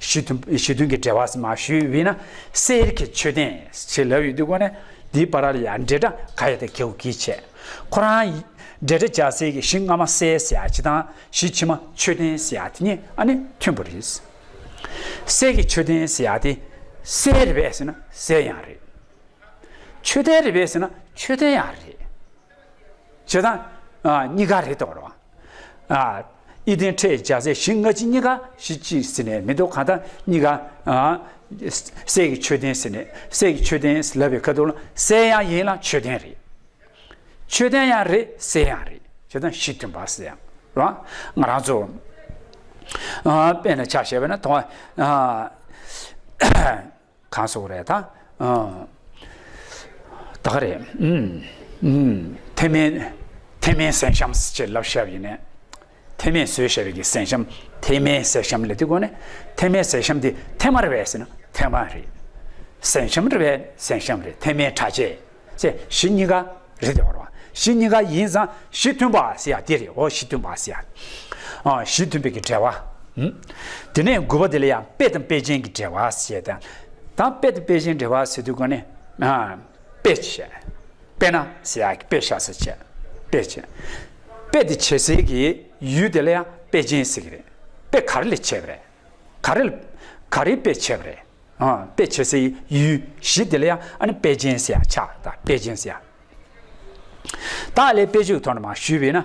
གཞི་མཐུན་གཞི་མཐུན་གྱི་འབྲེལ་བ་ཟེར་མར་ཞུས་པ་ཡིན་ན། གསེར་གྱི་མཆོད་རྟེན་ཞེས་ལབ་ཡོད་དུས་སྒོ་ནས། འདིའི་བར་ལ་ཡང་འབྲེལ་སྒྲ་ག་ཡོད་དེ་གལ་གྱིས་ཆེ། ཁོ་རང་འབྲེལ་སྒྲ་སྦྱར་སའི་གི་གཞི་སྔ་མ་གསེར་ཟེར་ཡ་ཅིག་དང་གཞི་ཕྱི་མ་མཆོད་རྟེན་ཟེར་ཡ་དེ་གཉིས་ཨ་ནི་མཐུན་པ་རེད། གསེར་གྱི་མཆོད་རྟེན་ཟེར་ཡ་དེ་གསེར་རེད་པས་ཟེར་ན་གསེར་ཡང་རེད། མཆོད་རྟེན་རེད་པས་ཟེར་ན་མཆོད་རྟེན་ཡང་རེད། བྱས་ཙང་ཨ་གཉིས་ཀ་རེད་དོ་རེད་བ། ཨ་ཨི་ལྡན་ཕྲད་སྦྱར་སའི་གཞི་སྔ་ཕྱི་གཉིས་ཀ་གཞི་གཅིག་ཟེར་ནས་མི་འདུག་གང་ལྟར་གཉིས་ཀ་ཨ་གསེར་གྱི་མཆོད་རྟེན་ཟེར་ནས། གསེར་གྱི་མཆོད་རྟེན་ལབ་པའི་ཁ་ཐུག་ལ་གསེར་ཡང་ཡིན་ལ་མཆོད་རྟེན་རེད། མཆོད་རྟེན་ཡང་རེད། གསེར་ཡང་རེད། བྱས་ཙང་གཞི་མཐུན་པ་ཟེར་ཡང་རེད་བ། ང་རང་ཚོ་ཨ་དཔེར་ན་ཆ་བཞག་པ་ཡིན་ན་དང་ཨ། གང་ཟེར་དགོས་རེད་ད། ཨ། ད་ག་རེད། ཨུམ། ཨུམ། ཐེག་དམན། ཐེག་དམན་གཟན་ཤམ་ཅེས་ལབ་བཞག་པ་ཡིན་ནའི། ཐེག་དམན་བཟོས་བཞག་པའི་གི་གཟན་ཤམ། ཐེག་དམན་གཟན་ཤམ་ལབ་དུས་སྒོ་ནས། ཐེག་དམན་གཟན་ཤམ་དེ་ཐེག་མ་རེད་པས་ཟེར་ན་ཐེག་མ་རེད། གཟན་ཤམ་རེད་པས་གཟན་ཤམ་རེད། ཐེག་དམན་ཕྲ་རྒྱས། ཅེས་གཞི་གཉིས་ཀ་རེད་དེ་བར་བ། གཞི་གཉིས་ཀ་ཡིན་ཙང་གཞི་མཐུན་པ་ཟེར་ཡ་དེ་རེད། འོ་གཞི་མཐུན་པ་ཟེར་ཡ། ཨ་གཞི་མཐུན་པའི་གི་འབྲེལ་བ། ཨུམ། དེ་ནས་དགུ་པ་དེ་ལ་ཡང་དཔེ་དང་དཔེ་ཅན་གྱི་འབྲེལ་བ་ཟེར་ཡ་དང་། ད་དཔེ་དང་དཔེ་ཅན་འབྲེལ་བ་ཟེར་དུས་སྒོ་ནས་ཨ་དཔེ་བྱས། དཔེར་ན་ཟེར་ཡ་གི་དཔེ་བཞག་ས་བྱས། དཔེ་བྱས། དཔེ་དེ་བྱེད་སའི་གི་ཡུལ་དེ་ལ་ཡང་དཔེ་ཅན་ཟེར་གི་རེད། དཔེ་ག་རེ་ལ་བྱས་པ་རེད། ག་རེ་ལ་ག་རེའི་དཔེ་བྱས་པ་རེད། ཨ་དཔེ་བྱེད་སའི་ཡུལ་གཞི་དེ་ལ་ཡང་ཨ་ནི་དཔེ་ཅན་ཟེར་ཡ་ཆགས། ད་དཔེ་ཅན་ཟེར་ཡ། ད་ལས་དཔེ་བརྗོད་ཐོག་ནས་མར་ཞུས་པས་ན།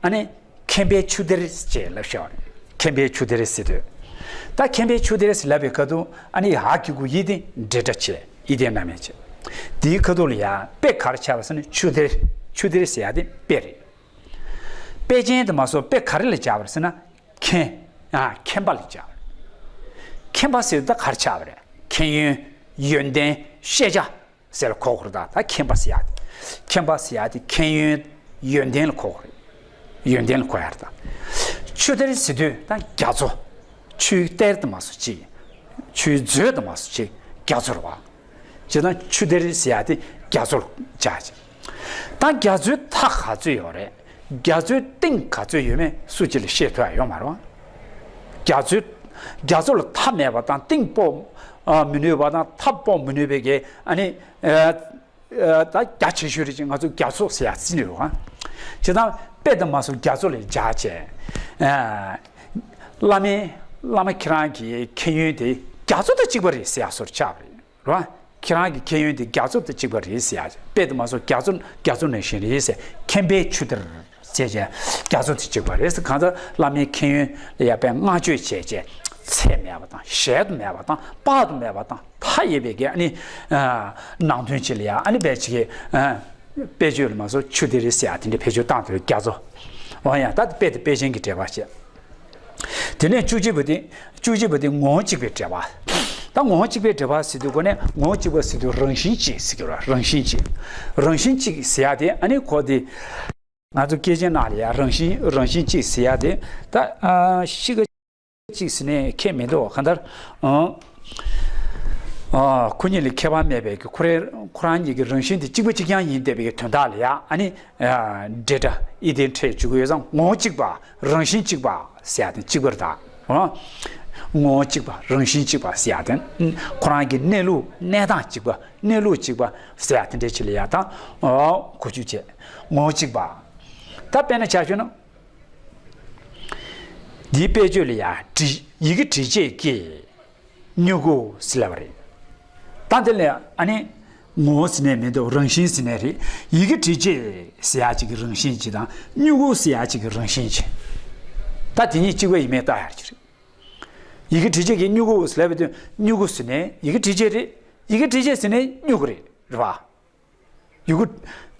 ཨ་ནི་མཁན་པོའི་ཆུ་གཏེར་ཅེས་ལབ་ཤོག་མཁན་པོའི་ཆུ་གཏེར་ཟེར་དུས། ད་མཁན་པོའི་ཆུ་གཏེར་ཟེར་ལབ་པའི་ཁ་ཐུག་ཨ་ནི་ཡ་གི་གུ་ཡི་དེ་འབྲེལ་སྒྲ་བྱས། ཡི་དེ་རྣམ་དབྱེ་བྱས། དེའི་ཁ་ཐུག་ལ་ཡ་དཔེ་ག་རེ་ཆགས་པ་ཟེར་ན་ཆུ་གཏེར། ཆུ་གཏེར་ཟེར་ཡ་དེ་དཔེ་རེད། དཔེ་ཅན་དུ་མ་སོང་དཔེ་ག་རེ་ལ་སྦྱར་བ་རེད་ཟེར་ན། མཁན། ཨ་མཁན་པ་ལ་སྦྱར་བ་རེད། མཁན་པ་ཟེར་ད་ག་རེ་ཆགས་པ་རེད། མཁྱེན་ཡོན། ཡོན་ཏན། ཤེས་བྱ་ཟེར་ལ་གོ་དགོས་རེད་ད། ད་མཁན་པ་ཟེར་ཡ་དེ། མཁན་པ་ཟེར་ཡ་དེ་མཁྱེན་ཡོན། ཡོན་ཏན་ལ་གོ་དགོས་རེད། ཡོན་ཏན་ལ་གོ་ཡ་རེད་ད། ཆུ་གཏེར་ཟེར་དུས་ད་རྒྱ་མཚོ། ཆུའི་གཏེར་དུ་མ་སོང་ཅིག་ཆུའི་མཛོད་དུ་མ་སོང་ཅིག་རྒྱ་མཚོ་རེད་བ། བྱས་ཙང་ཆུ་གཏེར་ཟེར་ཡ་དེ་རྒྱ་མཚོ་ལ་སྦྱར་ཅིག་ད་རྒྱ་མཚོའི་མཐའ་ག་ཚོད་ཡོད་རེད། རྒྱ་མཚོའི་གཏིང་ག་ཚོད་ཡོད་མེད་སུ་གཅིག་ལ་ཤེས་ཐུབ་ཡ་ཡོད་མ་རེད་བ། རྒྱ་མཚོའི། རྒྱ་མཚོ་ལ་མཐའ་མེད་པ་དང་གཏིང་དཔོག་ཨ་མི་ནུས་པ་དང་མཐའ་དཔོག་མི་ནུས་པའི་གི་ཨ་ནི་ཨ་ཨ་ད་རྒྱ་ཆེ་ཤོས་རེད་ཅེས་ང་ཚོ་རྒྱ་མཚོ་ཟེར་ཡ་ཟིན་རེད་བ། བྱས་ཙང་དཔེ་དང་མ་སོང་རྒྱ་མཚོ་ལ་སྦྱར་བྱས། ཨ་བླ་མའི། བླ་མ་ཁྱེད་རང་གི་མཁྱེན་ཡོན་དེ་རྒྱ་མཚོ་དང་གཅིག་པ་རེད་ཟེར་ཡ་བཟོ་འདྲ་ཆགས་པ་རེད། རེད་བ། ཁྱེད་རང་གི་མཁྱེན་ཡོན་དེ་རྒྱ་མཚོ་དང་གཅིག་པ་རེད་ཟེར་ཡ། དཔེ་དེ་མ་སོང་རྒྱ་མཚོ། རྒྱ་མཚོ་ནང་བཞིན་རེད་ཟེར། མཁན་པོའི་ཆུ་གཏེར་ཟེར་བྱས་རྒྱ་མཚོ་དང་གཅིག་པ་རེད་ཟེར། གང་ལྟར་བླ་མའི་མཁྱེན་ཡོན་ལ་ཡ་དཔེ་བསྔགས་བརྗོད་བྱས་བྱས། ཚད་མེད་པ་དང་གཞལ་དུ་མེད་པ་དང་དཔག་ཏུ་མེད་པ་དང་མཐའ་ཡས་པའི་གི་ཨ་ནི་ཨ་ནང་དོན་ཅིག་ལ་ཡ་ཨ་ནི་དཔེ་ཅིག་གི་ཨ་དཔེ་བརྗོད་ལ་མ་སོང་ཆུ་གཏེར་ཟེར་ཡ་དེ་འདྲ་བེད་སྤྱོད་བཏང་དུས་རྒྱ་མཚོ། འོ་ཡ་ད་དཔེ་དེ་དཔེ་ཅན་གྱི་འབྲེལ་བ་བྱས། དེ་ནས་བཅུ་གཅིག་པ་དེ། བཅུ་གཅིག་པ་དེ་ངོ་བོ་གཅིག་པའི་འབྲེལ་བ། ད་ངོ་བོ་གཅིག་པའི་འབྲེལ་བ་ཟེར་དུས་སྒོ་ནས་ངོ་བོ་གཅིག་པ་ཟེར་དུས་རང་བཞིན་གཅིག་ཟེར་གྱི་རེད། རང་བཞིན་གཅིག་རང་བཞིན་གཅིག་ཟེར་ཡ་དེ་ཨ་ནི་གོ་དེ། ང་ཚོ་སྐད་ཆའི་ནང་ལ་ཡ་རང་བཞིན། རང་བཞིན་གཅིག་ཟེར་ཡ་དེ་ད་ཨ་གཤིས་ཀ་གཅིག་ཟེར་ནས་ཁྱད་མི་འདུག་གང་ལྟར་ཨང་ཨ་ཁོ་གཉིས་ལ་ཁྱད་པར་མེད་པའི་གི་ཁོ་རའི་ཁོ་རང་གཉིས་ཀྱི་རང་བཞིན་དེ་གཅིག་པ་གཅིག་རྐྱང་ཡིན་བསྡད་པའི་གི་དོན་དག་ལ་ཡ་ཨ་ནི་ཨ་འབྲེལ་སྒྲ་ཨི་ལྡན་ཕྲད་འཇུག་གི་ཡོད་ཙང་ངོ་བོ་གཅིག་པ། རང་བཞིན་གཅིག་པ་ཟེར་ཡ་དེ་གཅིག་པ་རེད་ད། ཨ་ངོ་བོ་གཅིག་པ། རང་བཞིན་གཅིག་པ་ཟེར་ཡ་དེ་ཁོ་རང་གི་གནས་ལུགས། གནས་སྟངས་གཅིག་པ། གནས་ལུགས་གཅིག་པ་ཟེར་ཡ་དེ་འདྲ་ཅིག་ལ་ཡ་ད་ཨ་གོ་རྒྱུ་བྱས། ངོ་བོ་གཅིག་པ། ད་དཔེར་ན་ཆ་བཞག་ན། འདིའི་དཔེ་བརྗོད་ལ་ཡ་བྲིས། ཡི་གེ་བྲིས་བྱེད་ཀྱི་སྨྱུ་གུ་ཟེར་ལབ་པ་རེད། ད་དེ་ལ་ཨ་ནི་ངོ་བོ་ཟེར་ནས་མི་འདུག་རང་བཞིན་ཟེར་ནས་རེད། ཡི་གེ་བྲིས་བྱེད་ཟེར་ཡ་གཅིག་གི་རང་བཞིན་གཅིག་དང་སྨྱུ་གུ་ཟེར་ཡ་གཅིག་གི་རང་བཞིན་གཅིག་ད་དེ་གཉིས་གཅིག་པ་ཡིན་མིན་བལྟ་ཡ་གཅིག་རེད། ཡི་གེ་བྲིས་བྱེད་ཀྱི་སྨྱུ་གུ་ཟེར་ལབ་པའི་དུས་སྨྱུ་གུ་ཟེར་ནས་ཡི་གེ་བྲིས་བྱེད་རེད། ཡི་གེ་བྲིས་བྱེད་ཟེར་ནས་སྨྱུ་གུ་རེད། རེད་བ། ཡི་གུ་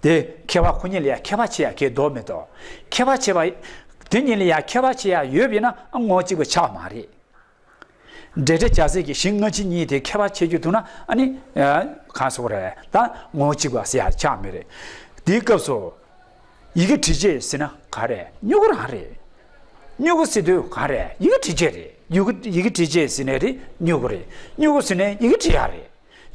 དེ་ཁྱད་པར་ཁོ་གཉིས་ལ་ཡ་ཁྱད་པར་ཕྱེ་ཡ་གལ་འདུག་མི་འདུག་ཁྱད་པར་ཕྱེ་བ། དེ་གཉིས་ལ་ཡ་ཁྱད་པར་ཕྱེ་ཡ་ཡོད་པ་ཡིན་ན་ཨ་ངོ་བོ་གཅིག་པ་ཆགས་མ་རེད། འབྲེལ་སྒྲ་སྦྱར་སའི་གི་གཞི་སྔ་ཕྱི་གཉིས་དེ་ཁྱད་པར་ཕྱེ་རྒྱུ་འདུག་ན། ཨ་ནི་གང་ཟེར་དགོས་རེད། ད་ངོ་བོ་གཅིག་པ་ཟེར་ཡ་ཆགས་མེད་རེད། དེའི་སྐབས་སུ་ཡི་གེ་འབྲི་བྱེད་ཟེར་ན་ག་རེ་རེད། སྨྱུ་གུ་རང་རེད། སྨྱུ་གུ་ཟེར་དུས་ག་རེ་རེད། ཡི་གེ་འབྲི་བྱེད་རེད། ཡི་གེ་ཡི་གེ་འབྲི་བྱེད་ཟེར་ནའི་རེད། སྨྱུ་གུ་རེད། སྨྱུ་གུ་ཟེར་ནའི་ཡི་གེ་འབྲི་ཡ་རེད།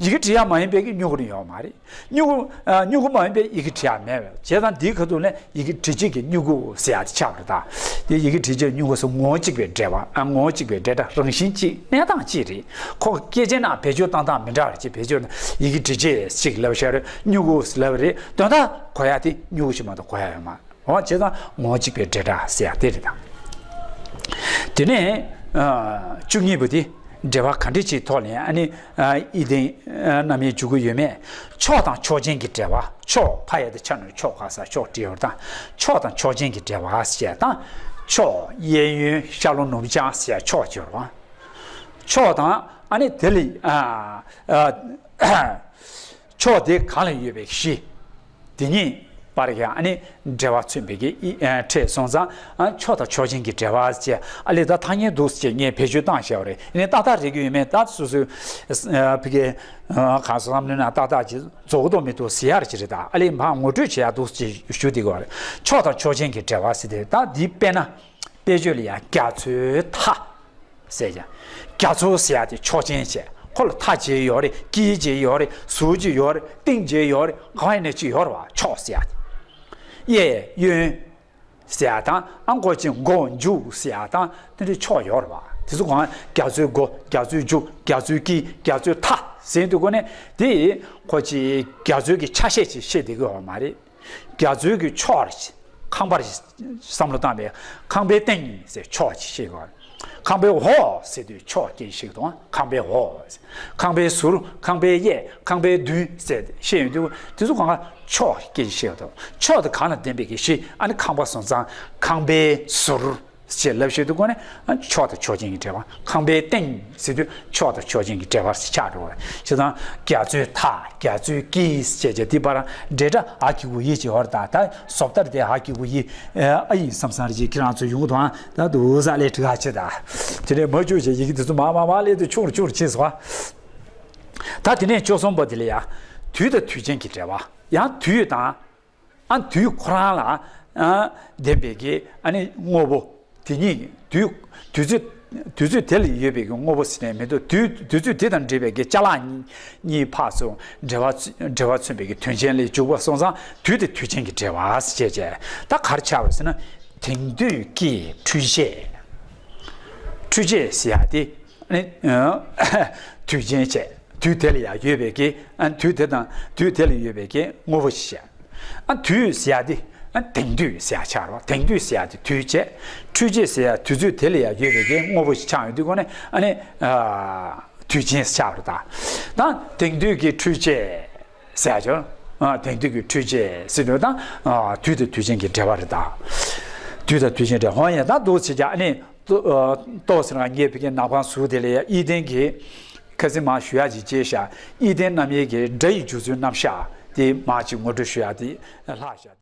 ཡི་གེ་འབྲི་ཡ་མ་ཡིན་པའི་གི་སྨྱུ་གུ་རེ་ཡོད་མ་རེད། སྨྱུ་གུ་ཨ། སྨྱུ་གུ་མ་ཡིན་པའི་ཡི་གེ་འབྲི་ཡ་མེད་པས། བྱས་ཙང་འདིའི་ཁ་ཐུག་ལ་ཡི་གེ་འབྲི་བྱེད་ཀྱི་སྨྱུ་གུ་ཟེར་ཡ་དེ་ཆགས་པ་རེད་ད། དེ་ཡི་གེ་འབྲི་བྱེད་སྨྱུ་གུ་སོགས་ངོ་བོ་གཅིག་པའི་འབྲེལ་བ། ཨ། ངོ་བོ་གཅིག་པའི་འབྲེལ་སྒྲ་རང་བཞིན་གཅིག་གནས་སྟངས་གཅིག་རེད། ཁོ་སྐད་ཆའི་ནང་བེད་སྤྱོད་བཏང་སྟངས་མི་འདྲ་བ་རེད། ཅེས་བེད་སྤྱོད་ཡི་གེ་འབྲི་བྱེད་ཅིག་ལབ་བཞག་རེད། སྨྱུ་གུ་ལབ་རེད། དོན་དག་གོ་ཡ་དེ་སྨྱུ་གུ་ཞིག་མ་གཏོགས་གོ་ཡ་ཡོད་མ་རེད། འོ། བྱས་ཙང་ངོ་བོ་གཅིག་པའི་འབྲེལ་སྒྲ་ཟེར་ཡ་དེ་རེད་ད། དེ་ནས་ཨ། བཅུ་གཉིས་པ་དེ་འབྲེལ་བ་ག་འདྲ་ཅིག་ཐོག་ནས་ཨ་ནི་ཨ། ཡིད་ལྡན་ཨ། རྣམ་དབྱེ་འཇུག་གི་ཡོད་མེད། ཕྱོགས་དང་ཕྱོགས་ཅན་གྱི་འབྲེལ་བ། ཕྱོགས་ཕ་ཡ་དེ་ཆ་ནས་ཕྱོགས་ག་ས་ཕྱོགས་བྲིས་ཡོད་ད། ཕྱོགས་དང་ཕྱོགས་ཅན་གྱི་འབྲེལ་བ་ཟེར་ཡ་དང་། ཕྱོགས་གཡས་གཡོན་ཤར་ལྷོ་ནུབ་བྱང་ཟེར་ཡ་ཕྱོགས་ཅིག་ཡོད་རེད་བ། ཕྱོགས་དང་ཨ་ནི་དེ་ལ་ཨ། ཨ། ཕྱོགས་དེ་གང་ལ་ཡོད་པའི་གཞི། དེ་གཉིས་བར་གྱི་ཨ་ནི་འབྲེལ་བ་མཚོན་པའི་གི་ཨ། ཕྲད་སོང་ཙང་། ཨ། ཕྱོགས་དང་ཕྱོགས་ཅན་གྱི་འབྲེལ་བ་ཅེས། ཨ་ལས་ད་ཐ་སྙད་འདུག་ཅེས་ངས་བེད་སྤྱོད་བཏང་བཞག་པ་རེད། ཡིན་ནའི་ཏག་ཏག་རེད་ཀྱི་ཡོད་མེད་ད་སོ་སོའི་ཨ། ཕ་གི་ཨ། གང་སོ་བསམ་བློའི་ནང་ཏག་ཏག་ཅིག་རྫོགས་འདུག་མི་འདུག་ཟེར་ཡ་ཅིག་རེད་ད། ཨ་ལས་ཕར་ངོ་སྤྲོད་བྱེད་ཡ་འདུག་ཅེས་ཞུ་བསྡད་ཀྱི་ཡོད་རེད། ཕྱོགས་དང་ཕྱོགས་ཅན་གྱི་འབྲེལ་བ་ཟེར་དེ་ད་འདི་དཔེར་ན། དཔེ་བརྗོད་ལ་ཡང་རྒྱ་མཚོའི་མཐའ་ཟེར་ཀྱང་། རྒྱ་མཚོ་ཟེར་ཡ་དེ་ཕྱོགས་ཅན་བྱས། ཁོ་ལ་མཐའ་ཅིག་ཡོད་རེད། དཀྱིལ་ཅིག་ཡོད་རེད། ཟུར་ཅིག་ཡོད་རེད། སྟེང་ཅིག་ཡོད་རེད། གང་ཡིན་ནའི་ཅིག་ཡོད་རེད་བ། ཕྱོགས་ཟེར་ཡ་དེ། གཡས་གཡོན་ཟེར་ཡ་དང་། ཨ། མགོ་ཅིག་མགོ་མཇུག་ཟེར་ཡ་དང་། དེ་འདྲའི་ཕྱོགས་ཡོད་རེད་བ། དེ་ཚོ་གང་། རྒྱ་མཚོའི་མགོ། རྒྱ་མཚོའི་མཇུག། རྒྱ་མཚོའི་དཀྱིལ། རྒྱ་མཚོའི་མཐའ་ཟེར་དུས་ཀོ་ནས་དེ་ཁོ་ཅིག་རྒྱ་མཚོའི་གི་ཆ་ཤས་ཅིག་བཤད་བསྡད་ཀྱི་ཡོད་མ་རེད། རྒྱ་མཚོའི་གི་ཕྱོགས་རེ་ཁང་པ་རེ་བསམ་བློ་བཏང་པའི་ཁང་པའི་སྟེང་ཟེར་ཕྱོགས་ཅིག་བཤད་དགོས། ཁང་པའི་འོག་ཟེར་དུས་ཕྱོགས་སྐད་བཤད་དང་། ཁང་པའི་འོག་ཟེར། ཁང་པའི་ཟུར། ཁང་པའི་གཡས། ཁང་པའི་མདུན་ཟེར་བཤད་ཡོང་དུས་དེ་ཚོ་གང་ག་ཕྱོགས་སྐད་བཤད་དང་། ཕྱོགས་དེ་གང་ལ་ལྡན་པའི་གི་གཞི། ཨ་ནི་ཁང་པ་སོང་ཙང་ཁང་པའི་ཟུར། ཅེས་ལབ་བཤད་དུས་ཀོ་ནས། ཨ། ཕྱོགས་དང་ཕྱོགས་ཅན་གྱི་འབྲེལ་བ། ཁང་པའི་སྟེང་ཟེར་དུས་ཕྱོགས་དང་ཕྱོགས་ཅན་གྱི་འབྲེལ་བ་ཆགས་འགྲོ་བ་རེད། བྱས་ཙང་རྒྱ་མཚོའི་མཐའ། རྒྱ་མཚོའི་དཀྱིལ་ཅེས་བྱས་དེ་བར་འབྲེལ་སྒྲ་ཨ་གི་གུ་ཨི་ཅེས་ཡོད་རེད་ད། ད་བཟོ་ལྟར་དེ་ཨ་གི་གུ་ཨི་ཨ་ཡིན་བསམ་བསམ་རེ་ཅིག་ཁྱེད་རང་ཚོ་ཡོང་དང་། ད་དུ་ས་ལས་དྲི་ག་ཆེ་ད། དེ་ནས་མ་བཅུག་ཅེས་ཡི་གེ་དེ་ཚོ་མ་མ་མ་ལས་དུ་ཆུང་རུ་ཆུང་རུ་ཕྱིན་སོང་བ། ད་དེ་ནས་བཅུ་གསུམ་པ་དེ་ལ་ཡང་དུས་དང་དུས་ཅན་གྱི་འབྲེལ་བ། ཡང་དུས་དང་། ཨ། དུས་ཁོ་རང་ལ། ཨ། ལྡན་པའི་གི་ཨ་ནི་དངོས་པོ། དེ་ཉིད་དུས། དུས་ཚོད། དུས་ཚོད་དེ་ལ་ཡོད་པའི་གི་དངོས་པོ་ཟེར་ནས་མི་འདུག་དུས། དུས་ཚོད་དེ་དང་འབྲེལ་བའི་གི་ཅ་ལག་གཉིས་ཕར་ཚུར་འབྲེལ་བ། འབྲེལ་བ་མཚོན་པའི་གི་དོན་ཅན་ལ་འཇུག་པ་སོང་ཙང་དུས་དང་དུས་ཅན་གྱི་འབྲེལ་བ་ཟེར་བྱས། ད་ག་རེ་ཆགས་པ་ཟེར་ན། དེང་དུས་ཀྱི་འཕྲུལ་ཆས། འཕྲུལ་ཆས་ཟེར་ཡ་དེ། ཨ་ནི། ཨ། དུས་ཅན་བྱས། དུས་དེ་ལ་ཡང་ཡོད་པའི་གི། ཨ། དུས་དེ་དང་དུས་དེ་ལ་ཡོད་པའི་གི་དངོས་པོ་ཞིག་བྱས། ཨ། དུས་ཟེར་ཡ་དེ། ཨ། དེང་དུས་ཟེར་ཡ་ཆགས་རེད་བ། དེང་དུས་ཟེར་ཡ་དེ་དུས་བྱས། འཕྲུལ་ཆས་ཟེར་ཡ་དུས་ཚོད་དེ་ལ་ཡང་ཡོད་པའི་གི་དངོས་པོ་ཞིག་ཆགས་ཡོང་དུས་ཀོ་ནས། ཨ་ནི། ཨ། དུས་ཅན་ཆགས་རེད་ད། ད་དེང་དུས་ཀྱི་འཕྲུལ་ཆས་ཟེར་ཡ་ཅིག་ཨ། དེང་དུས་ཀྱི་འཕྲུལ་ཆས་ཟེར་དུས་ད། ཨ། དུས་དང་དུས་ཅན་གྱི་འབྲེལ་བ་རེད་ད། དུས་དང་དུས་ཅན་འབྲེལ། ཧོ་ཡ། ད་འདུག་ཟེར་ཀྱང་ཨ་ནི། ཏོ། ཨ། ཏོག་ཙམ་ང་ངས་ཕ་གིའི་ནག་པང་བཟོས་དེ་ལ་ཡ་ཨི་ལྡན་གྱི་ཁ་སང་མར་ཞུ་ཡག་ཅིག་བྱས་ཤག་ཨི་ལྡན་རྣམ་དབྱེ་གི་སྒྲ་ཡི་འཇུག་ཚུལ་རྣམ་གཞག་དེ་མར་ཅིག་ངོ་སྤྲོད་ཞུ་ཡག་དེ་ལྷག་ཤག